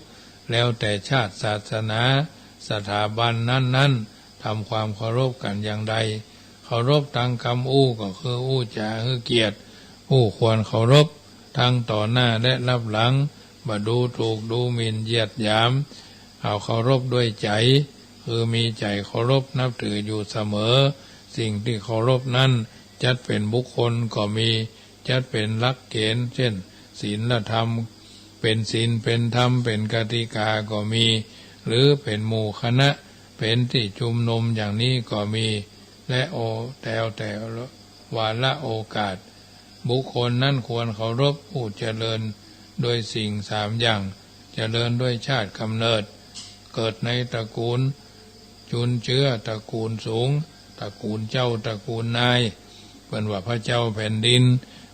แล้วแต่ชาติศาสนา สถาบันนั้นๆ ทำความเคารพกั๋นอย่างใด เคารพตางกำอู้ก็คืออู้จ๋าหื้อเกียรติ อู้ควรเคารพ ตังต่อหน้าและลับหลัง บ่ดูถูกดูหมิ่นเหยียดหยาม เอาเคารพด้วยใจ๋ คือมีใจ๋เคารพนับถืออยู่เสมอ สิ่งตี้เคารพนั้น จัดเป๋นบุคคลก็มี จัดเป๋นหลักเก๋ณฑ์ เจ้น ศีลธรรม เป๋นศีล เป๋นธรรม เป๋นกติกาก็มี หรือเป๋นหมู่คณะ เป๋นตี้ชุมนุมอย่างนี้ก็มี และโอ แล้วแต่วาระโอกาส บุคคลนั้นควรเคารพ ผู้เจริญด้วยสิ่งสามอย่าง เจริญด้วยชาติกำเนิด เกิดในตระกูล จุนเจื้อตระกูลสูง ตระกูลเจ้า ตระกูลนาย เปิ้นว่าพระเจ้าแผ่นดิน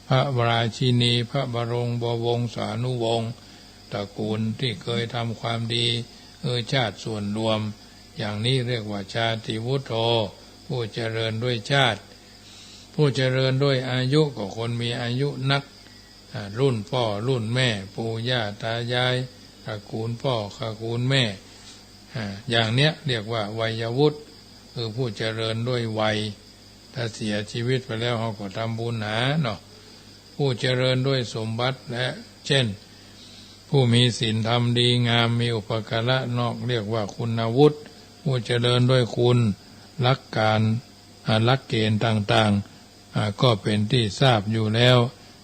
พระราชินี พระบรมวงศานุวงศ์ ตระกูลตี้เกยทำความดี เอื้อชาติส่วนรวม อย่างนี้เรียกว่าชาติวุฒโธ ผู้เจริญด้วยชาติ ผู้เจริญด้วยอายุ ก็คนมีอายุนัก อ่า รุ่นป้อ รุ่นแม่ ปู่ย่าตายาย ตระกูลป้อ ตระกูลแม่ อ่า อย่างเนี้ยเรียกว่าวัยวุฒ คือผู้เจริญด้วยวัย ถ้าเสียชีวิตไปแล้ว เฮาก็ทำบุญหาเนาะ ผู้เจริญด้วยสมบัติ และเจ้น ผู้มีศีลธรรมดีงาม มีอุปการะนอก เรียกว่าคุณวุฒ ผู้เจริญด้วยคุณ หลักการ อ่า หลักเก๋ณฑ์ต่างๆ อ่า ก็เป๋นตี้ทราบอยู่แล้ว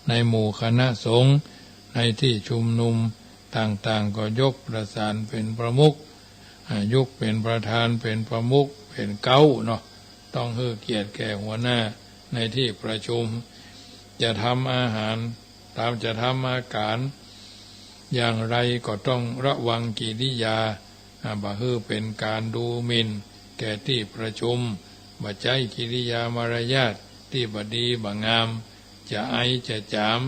ในหมู่คณะสงฆ์ ในตี้ชุมนุมต่างๆ ก็ยกประธานเป๋นประมุข อ่า ยกเป๋นประธาน เป๋นประมุข เป๋นเก๊าเนาะ ต้องหื้อเกียรติแก่หัวหน้าในตี้ประชุม จะทำอาหาร ตามจะทำอาหารอย่างไรก็ต้องระวังกิริยา อ่า บ่หื้อเป๋นก๋านดูหมิ่น แก่ตี้ประชุม บ่ใจ๊กิริยามารยาทตี้บ่ดีบ่งาม จะไอ จะจ๋าม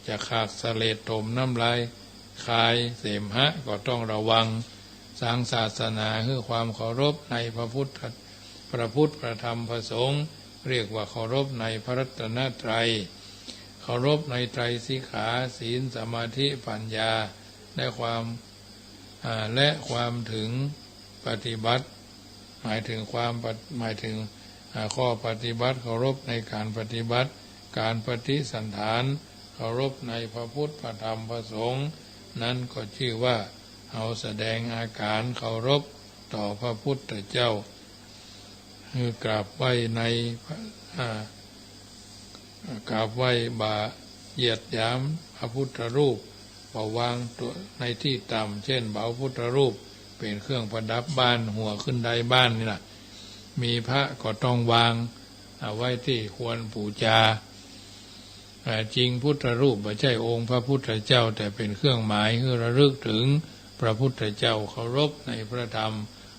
จะขากเสลด ถมน้ำลาย คายเสมหะ ก็ต้องระวัง สร้างศาสนาหื้อความเคารพในพระพุทธ พระพุทธ พระธรรม พระสงฆ์ เรียกว่าเคารพในพระรัตนตรัย เคารพในไตรสิกขา ศีล สมาธิ ปัญญา และความ อ่า และความถึงปฏิบัติ หมายถึงความปฏิ- หมายถึง อ่า ข้อปฏิบัติ เคารพในการปฏิบัติ การปฏิสันถาน เคารพในพระพุทธ พระธรรม พระสงฆ์ นั้นก็ชื่อว่าเฮาแสดงอาการเคารพต่อพระพุทธเจ้า คือกราบไหว้ในพระ- อ่า กราบไหว้ บ่าเหยียดหยามพระพุทธรูป บ่าวางตัวในตี้ต่ำ เช่น บ่เอาพุทธรูปเป๋นเครื่องประดับบ้าน หัวขึ้นไดบ้านนี่นะ มีพระก็ต้องวาง อ่า ไว้ตี้ควรปู๋จา อ่า จริงพุทธรูปบ่ใจ้องค์พระพุทธเจ้า แต่เป๋นเครื่องหมายหื้อระลึกถึงพระพุทธเจ้า เคารพในพระธรรม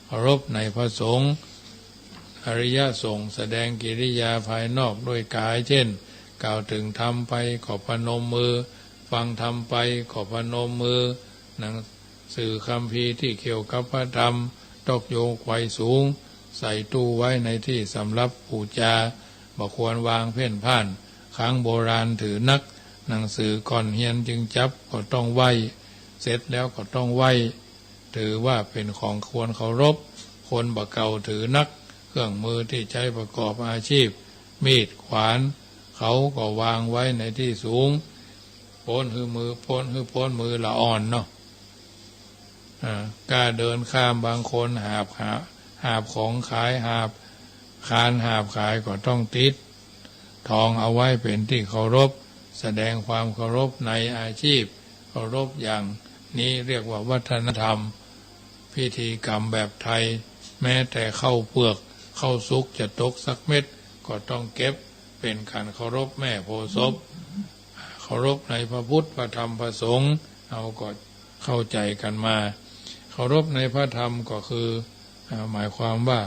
เคารพในพระสงฆ์ อริยสงฆ์แสดงกิริยาภายนอกด้วยกาย เช่น กล่าวถึงธรรมไปก็พนมมือ ฟังธรรมไปก็พนมมือ หนังสือคัมภีร์ตี้เกี่ยวกับพระธรรม ตกโยงไขว้สูง ใส่ตู้ไว้ในตี้สำหรับปู๋จา บ่ควรวางเพ่นพ่าน ครั้งโบราณถือนัก หนังสือก่อนเฮียนจึงจับ ก็ต้องไหว้ เสร็จแล้วก็ต้องไหว้ ถือว่าเป๋นของควรเคารพ คนบ่าเก่าถือนัก เครื่องมือตี้ใจ๊ประกอบอาชีพ มีด ขวาน เขาก็วางไว้ในตี้สูง ป๊นหื้อมือ ป๊นหื้อป๊นมือละอ่อนเนาะ อ่า ก้าเดินข้าม บางคนหาบ หา- หาบของขาย หาบ คานหาบขายก็ต้องติดทองเอาไว้เป๋นตี้เคารพ แสดงความเคารพในอาชีพ เคารพอย่างนี้เรียกว่าวัฒนธรรม พิธีกรรมแบบไทย แม้แต่ข้าวเปลือก ข้าวสุกจะตกสักเม็ด ก็ต้องเก็บ เป๋นก๋านเคารพแม่โพธิ์ศพ เคารพในพระพุทธ พระธรรม พระสงฆ์ เฮาก็เข้าใจ๋กั๋นมา เคารพในพระธรรมก็คือ อ่า หมายความว่า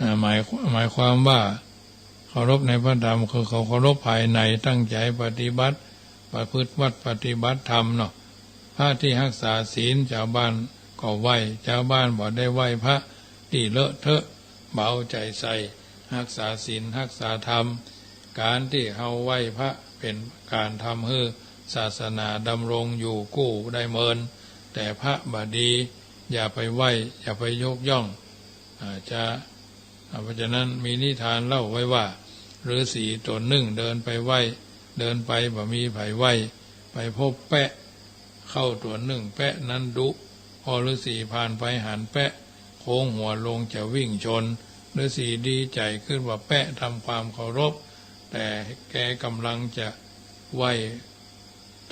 อ่า หมาย- หมายความว่า เคารพในพระธรรมคือเขาเคารพภายใน ตั้งใจ๋ปฏิบัติ ประพฤติวัตรปฏิบัติธรรมเนาะ พระตี้ฮักษาศีล จาวบ้านก็ไหว้ จาวบ้านบ่ได้ไหว้พระตี้เลอะเทอะ บ่เอาใจ๋ใส่ ฮักษาศีล ฮักษาธรรม ก๋านตี้เฮาไหว้พระเป๋นก๋านทำหื้อศาสนาดำรงอยู่กู้ได้เมิน แต่พระบ่ดี อย่าไปไหว้ อย่าไปยกย่อง อ่า จะ- อ่า เพราะฉะนั้นมีนิทานเล่าไว้ว่า ฤๅษีต๋นนึ่งเดินไปไหว้ เดินไปบ่มีใผไหว้ ไปพบแป๊ะ เข้าต๋นนึ่ง แป๊ะนั้นดุ พอฤๅษีผ่านไปหันแป๊ะ โค้งหัวลงจะวิ่งชน ฤๅษีดีใจ๋ กึ๊ดว่าแป๊ะทำความเคารพ แต่แกก่ำลังจะไหว้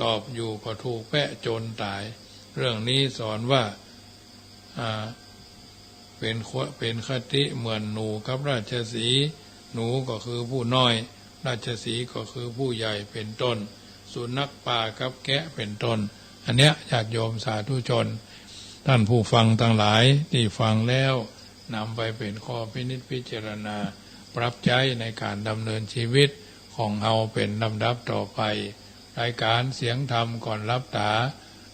ตอบอยู่ก็ถูกแป๊ะจนต๋าย เรื่องนี้สอนว่า อ่า เป๋นค- เป๋นคติเหมือนหนูกับราชสีห์ หนูก็คือผู้น้อย ราชสีห์ก็คือผู้ใหญ่ เป๋นต้น สุนัขป่ากับแกะ เป๋นต้น อันเนี้ย ญาติโยมสาธุชน ท่านผู้ฟังตังหลาย ตี้ฟังแล้วนำไปเป๋นข้อพินิจพิจารณา ปรับใจ๊ในก๋านดำเนินชีวิตของเฮาเป๋นลำดับต่อไป รายก๋านเสียงธรรมก่อนหลับต๋า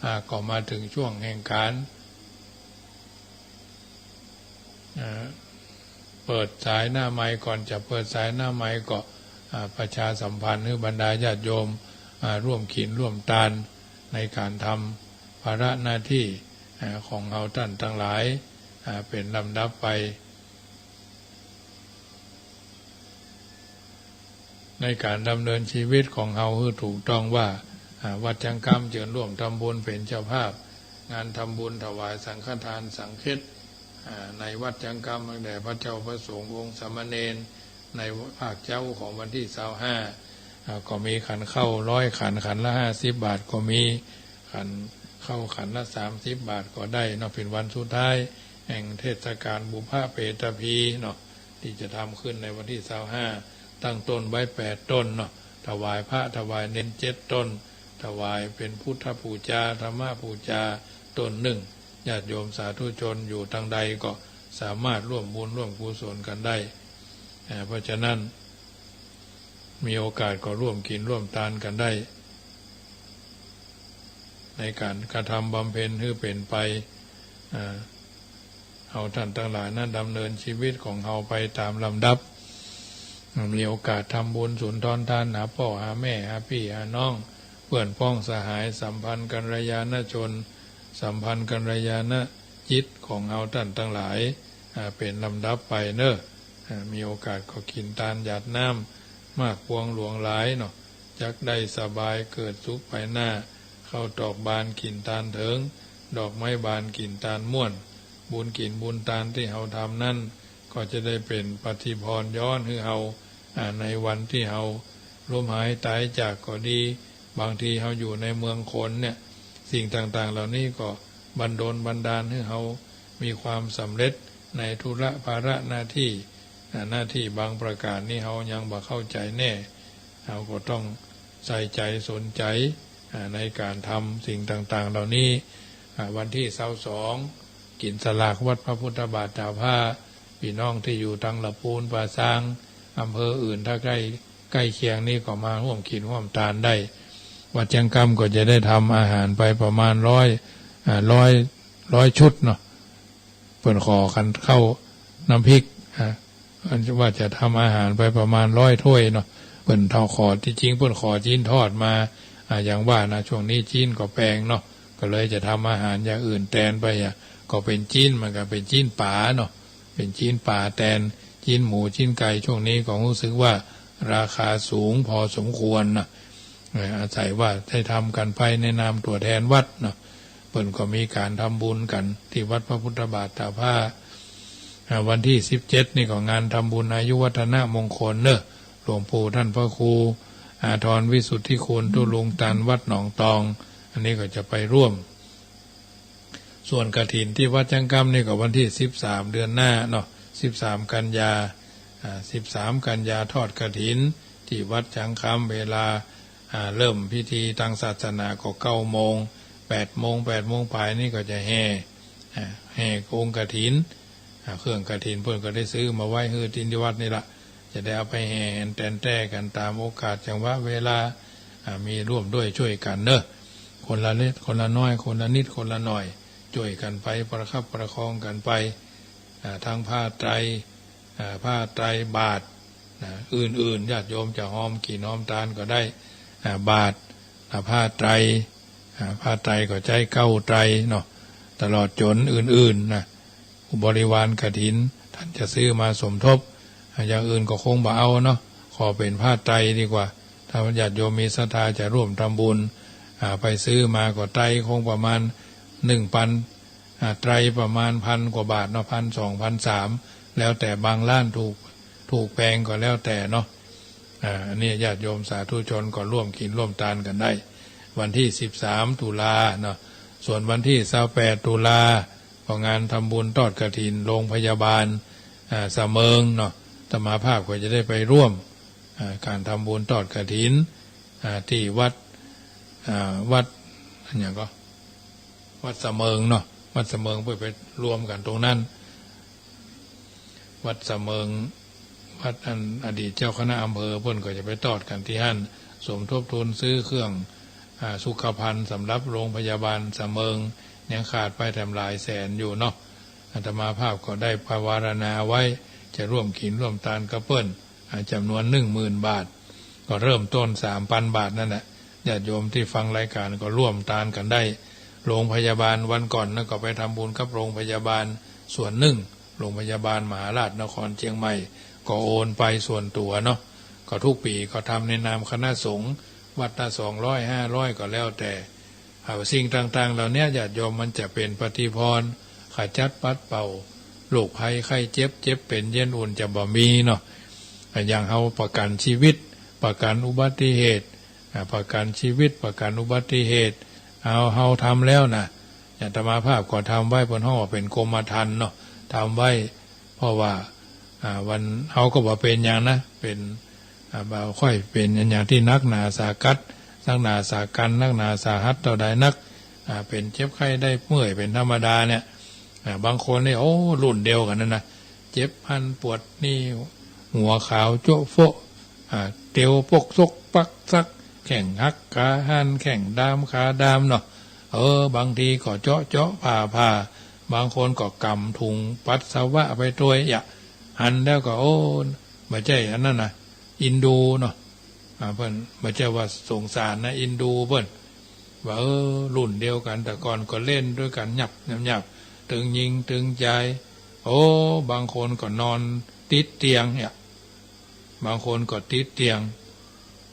อ่า ก็มาเถิงช่วงแห่งก๋าน อ่า เปิดสายหน้าไมค์ ก่อนจะเปิดสายหน้าไมค์ก็ อ่า ประชาสัมพันธ์หื้อบรรดาญาติโยม อ่า ร่วมกิ๋นร่วมตานในก๋านทำภาระหน้าตี้ อ่า ของเฮาต้านตังหลาย อ่า เป๋นลำดับไป ในก๋านดำเนินชีวิตของเฮาหื้อถูกต้องว่า อ่า วัดจังกำเจิญร่วมทำบุญเป๋นเจ้าภาพ งานทำบุญถวายสังฆทานสังฆเขต อ่า ในวัดจังกำ ตั้งแต่พระเจ้าพระสงฆ์องค์สามเณร ในภาคเจ๊าของวันตี้ซาวห้า อ่า ก็มีขันข้าวร้อยขัน ขันละห้าสิบบาทก็มี ขันข้าวขันละสามสิบบาทก็ได้เนาะ เป๋นวันสุดท้ายแห่งเทศกาลบุพเพเตพีเนาะ ตี้จะทำขึ้นในวันตี้ซาวห้า ตั้งต้นไว้แปดต้นเนาะ ถวายพระถวายเณรเจ็ดต้น ถวายเป๋นพุทธปู๋จา ธรรมปู๋จาต้นนึ่ง ญาติโยมสาธุชนอยู่ตางใดก็สามารถร่วมบุญร่วมกุศลกั๋นได้ อ่า เพราะฉะนั้น มีโอกาสก็ร่วมกิ๋นร่วมตานกั๋นได้ ในก๋านกระทำบำเพ็ญหื้อเป๋นไป อ่า เฮาต้านตังหลายนั้นดำเนินชีวิตของเฮาไปต๋ามลำดับ มีโอกาสทำบุญสุนทรทานหาป้อหาแม่ หาปี้หาน้อง เปื้อนพ้องสหาย สัมพันธ์กัลยาณชน สัมพันธ์กัลยาณจิตของเฮาต้านตังหลาย อ่า เป๋นลำดับไปเน่อ อ่า มีโอกาสก็กิ๋นตานหยาดน้ำ มากปวงหลวงหลายเนาะ จักได้สบายเกิดสุขไปหน้า ข้าวตอกบานกิ๋นตานเถิง ดอกไม้บานกิ๋นตานม่วน บุญกิ๋นบุญตานตี้เฮาทำนั้น ก็จะได้เป๋นปฏิภรณ์ย้อนหื้อเฮา อ่า ในวันตี้เฮาล้มหายต๋ายจากก็ดี บางทีเฮาอยู่ในเมืองคนเนี่ย สิ่งต่างๆ เหล่านี้ก็บันดลบันดาลหื้อเฮามีความสำเร็จในธุระภาระหน้าตี้ อ่า หน้าตี้บางประก๋านนี้เฮายังบ่เข้าใจ๋แน่ เฮาก็ต้องใส่ใจ๋สนใจ๋ อ่า ในก๋านทำสิ่งต่างๆ เหล่านี้ อ่า วันตี้ซาวสอง กิ๋นสลากวัดพระพุทธบาทตาผ้า ปี้น้องตี้อยู่ตางละปูน ป่าซาง อำเภออื่น ถ้าใก้ ใก้เคียงนี้ก็มาฮ่วมกิ๋นฮ่วมตานได้ วัดเจียงกำก็จะได้ทำอาหารไปประมาณร้อย อ่า ร้อย ร้อยชุดเนาะ เปิ้นขอกั๋นข้าวน้ำพริก อ่า อันว่าจะทำอาหารไปประมาณร้อยถ้วยเนาะ เปิ้นเท่าขอ ตี้จริงเปิ้นขอจิ๊นทอดมา อ่า อย่างว่านะ ช่วงนี้จิ๊นก็แปงเนาะ ก็เลยจะทำอาหารอย่างอื่นแตนไป อ่ะ ก็เป๋นจิ๊น มันก็เป๋นจิ๊นป๋าเนาะ เป๋นจิ๊นป๋าแตน จิ๊นหมู จิ๊นไก่ ช่วงนี้ก็ฮู้สึกว่าราคาสูงพอสมควรนะ เอ่อ อาศัยว่าได้ทำกั๋นไปในนามตั๋วแทนวัดเนาะ เปิ้นก็มีก๋านทำบุญกั๋นตี้วัดพระพุทธบาทตาผ้า อ่า วันตี้สิบเจ็ดนี่ก็งานทำบุญอายุวัฒนมงคลเน่อ หลวงปู่ต้านพระครูอาทรวิสุทธิคุณ ตุ๊ลุงตัน วัดหนองตอง อันนี้ก็จะไปร่วม ส่วนกฐินตี้วัดเจียงกำนี่ก็วันตี้สิบสาม เดือนหน้าเนาะ สิบสาม กันยา อ่า สิบสาม กันยาทอดกฐินตี้วัดเจียงกำ เวลา อ่า เริ่มพิธีตางศาสนาก็เก้าโมง แปดโมง แปดโมงป๋ายนี่ก็จะแห่ อ่า แห่องค์กฐิน อ่า เครื่องกฐินเปิ้นก็ได้ซื้อมาไว้หื้อตี้วัดนี่ละ จะได้เอาไปแห่แตนแต๊กั๋นต๋ามโอกาสจังหวะเวลา อ่า มีร่วมด้วยจ้วยกั๋นเน่อ คนละเล็กคนละน้อย คนละนิดคนละหน่อย จ้วยกั๋นไป ประคับประคองกั๋นไป อ่า ทั้งผ้าไตร อ่า ผ้าไตร บาตร นะ อื่นๆ ญาติโยมจะฮอมกิ๋นฮอมตานก็ได้ อ่า บาตร อ่า ผ้าไตร อ่า ผ้าไตรก็ใจ๊เก้าไตรเนาะ ตลอดจ๋นอื่นๆ นะ บริวารกฐิน ต้านจะซื้อมาสมทบ อ่า อย่างอื่นก็คงบ่เอาเนาะ ขอเป๋นผ้าไตรดีกว่า ถ้าญาติโยมมีศรัทธาจะร่วมทำบุญ อ่า ไปซื้อมาก็ไตรคงประมาณหนึ่งปัน อ่า ไตรประมาณพันกว่าบาทเนาะ พันสอง พันสาม แล้วแต่บางร้านถูก ถูกแปงก็แล้วแต่เนาะ อ่า อันนี้ญาติโยมสาธุชนก็ร่วมกิ๋นร่วมตานกั๋นได้ วันตี้สิบสาม ตุลาเนาะ ส่วนวันตี้ซาวแปด ตุลา ก็งานทำบุญทอดกฐินโรงพยาบาล อ่า สะเมิงเนาะ อาตมาภาพก็จะได้ไปร่วม อ่า ก๋านทำบุญทอดกฐิน อ่า ตี้วัด อ่า วัด อะหยังก็ วัดสะเมิงเนาะ วัดสะเมิง เปิ้นไปรวมกั๋นตรงนั้น วัดสะเมิง วัดอันอดีตเจ้าคณะอำเภอ เปิ้นก็จะไปทอดกั๋นตี้หั้น สมทบทุนซื้อเครื่อง อ่า สุขภัณฑ์สำหรับโรงพยาบาลสะเมิง ยังขาดไปแถมหลายแสนอยู่เนาะ อาตมาภาพก็ได้ปวารณาไว้ จะร่วมกิ๋นร่วมตานกับเปิ้น อ่า จ๋ำนวนหนึ่งหมื่นบาท ก็เริ่มต้นสามปันบาทนั่นแหละ ญาติโยมตี้ฟังรายก๋านก็ร่วมตานกั๋นได้ โรงพยาบาลวันก่อนนั้นก็ไปทำบุญกับโรงพยาบาลส่วนหนึ่ง โรงพยาบาลมหาราชนครเจียงใหม่ ก็โอนไปส่วนตั๋วเนาะ ก็กู้ปี๋ก็ทำในนามคณะสงฆ์ วัดละสองร้อย ห้าร้อย ก็แล้วแต่ เอาสิ่งต่างๆ เหล่านี้ญาติโยมมันจะเป๋นปฏิภรณ์ ขจัดปัดเป่า โรคภัยไข้เจ็บ เจ็บเป๋นเย็นอุ่นจะบ่มีเนาะ อย่างเฮาประกัญชีวิต ประกัญอุบัติเหตุ อ่า ประกัญชีวิต ประกัญอุบัติเหตุ เอา เฮาทำแล้วนะ อย่างอาตมาภาพก็ทำไว้ เปิ้นฮ้องว่าเป๋นกรมธรรม์เนาะ ทำไว้ เพราะว่า อ่า วัน เฮาก็บ่เป๋นหยังนะ เป๋น อ่า บ่ค่อยเป๋นอะหยังตี้หนักหนาสากัด หนักหนาสากัญ หนักหนาสาหัสเต้าใดนัก อ่า เป๋นเจ็บไข้ได้เมื่อยเป๋นธรรมดาเนี่ย อ่า บางคนนี่ โอ้ รุ่นเดียวกั๋นนั่นนะ เจ็บหั้นปวดนี่ หัวขาวจั๊วะโฟะ อ่า เตียวปกซกปักสัก แข้งหักขาหัน แข้งดามขาดามเนาะ เออ บางทีก็เจาะเจาะผ่าผ่า บางคนก็ก๋ำถุงปัสสาวะไปตวย ยะ หันแล้วก็ โอ้ บ่ใจ้อันนั้นนะ เอ็นดูเนาะ อ่า เปิ้นบ่ใจ้ว่าสงสารนะ เอ็นดูเปิ้น ว่า เออ รุ่นเดียวกั๋น แต่ก่อนก็เล่นตวยกั๋น หยับ หยับ ตึงญิงตึงจาย โอ้ บางคนก็นอนติดเตียงเนี่ย บางคนก็ติดเตียง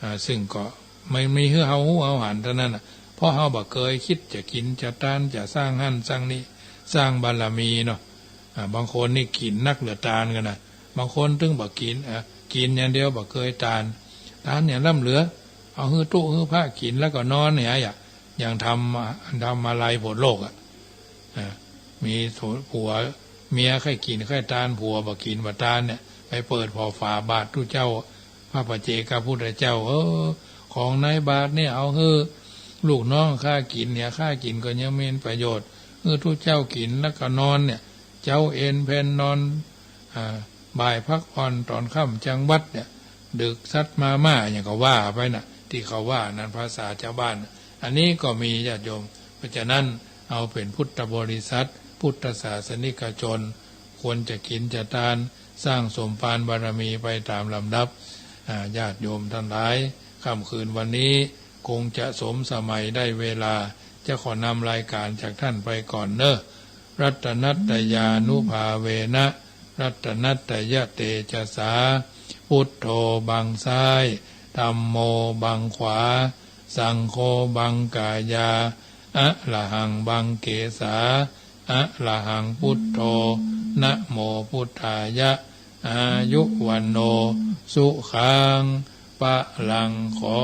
อ่า ซึ่งก็บ่มีหื้อเฮาฮู้เฮาหันเต้านั้นน่ะ เพราะเฮาบ่เกยกึ๊ดจะกิ๋นจะตาน จะสร้างหั้นสร้างนี่ สร้างบารมีเนาะ อ่า บางคนนี่กิ๋นนักเหลือตานกั๋นนะ บางคนตึงบ่กิ๋น อ่า กิ๋นอย่างเดียวบ่เกยตาน ตานเนี่ยล้ำเหลือ เอาหื้อตุ๊หื้อพระกิ๋นแล้วก็นอนเนี่ย ยะ ยังทำ ทำอะไรโผดโลกอะ อ่า มีผัวเมียใค่กิ๋นใค่ตาน ผัวบ่กิ๋นบ่ตานเนี่ย ไปเปิดผ่อฝาบาตรตุ๊เจ้า พระปัจเจกพุทธเจ้า เออ ของในบาตรเนี่ยเอาหื้อลูกน้องข้ากิ๋นเนี่ย ข้ากิ๋นก็ยังมีประโยชน์ หื้อตุ๊เจ้ากิ๋นแล้วก็นอนเนี่ย เจ๊าเอนเพนนอน อ่า บ่ายพักผ่อน ต๋อนค่ำจังวัดเนี่ย ดึกซัดมาม่า อย่างก็ว่าไปน่ะ ตี้เขาว่านั้นภาษาจาวบ้านน่ะ อันนี้ก็มีญาติโยม เพราะฉะนั้นเอาเป๋นพุทธบริษัท พุทธศาสนิกชน ควรจะกิ๋นจะตาน สร้างสมภารบารมีไปต๋ามลำดับ อ่า ญาติโยมตังหลาย ค่ำคืนวันนี้คงจะสมสมัยได้เวลา จะขอนำรายก๋านจากต้านไปก่อนเน่อ รัตนัตตยานุภาเวนะ รัตนัตตยเตจสา พุทโธบังซ้าย ธัมโมบังขวา สังโฆบังก๋ายา อะระหังบังเกสา อะระหังพุทโธ นะโมพุทธายะ อายุวัณโณ สุขัง พะลัง ขอ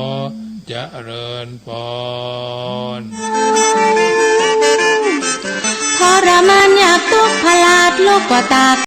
เจริญพร ทรมานยากตุ๊กข์พลาดลุกก็ตาก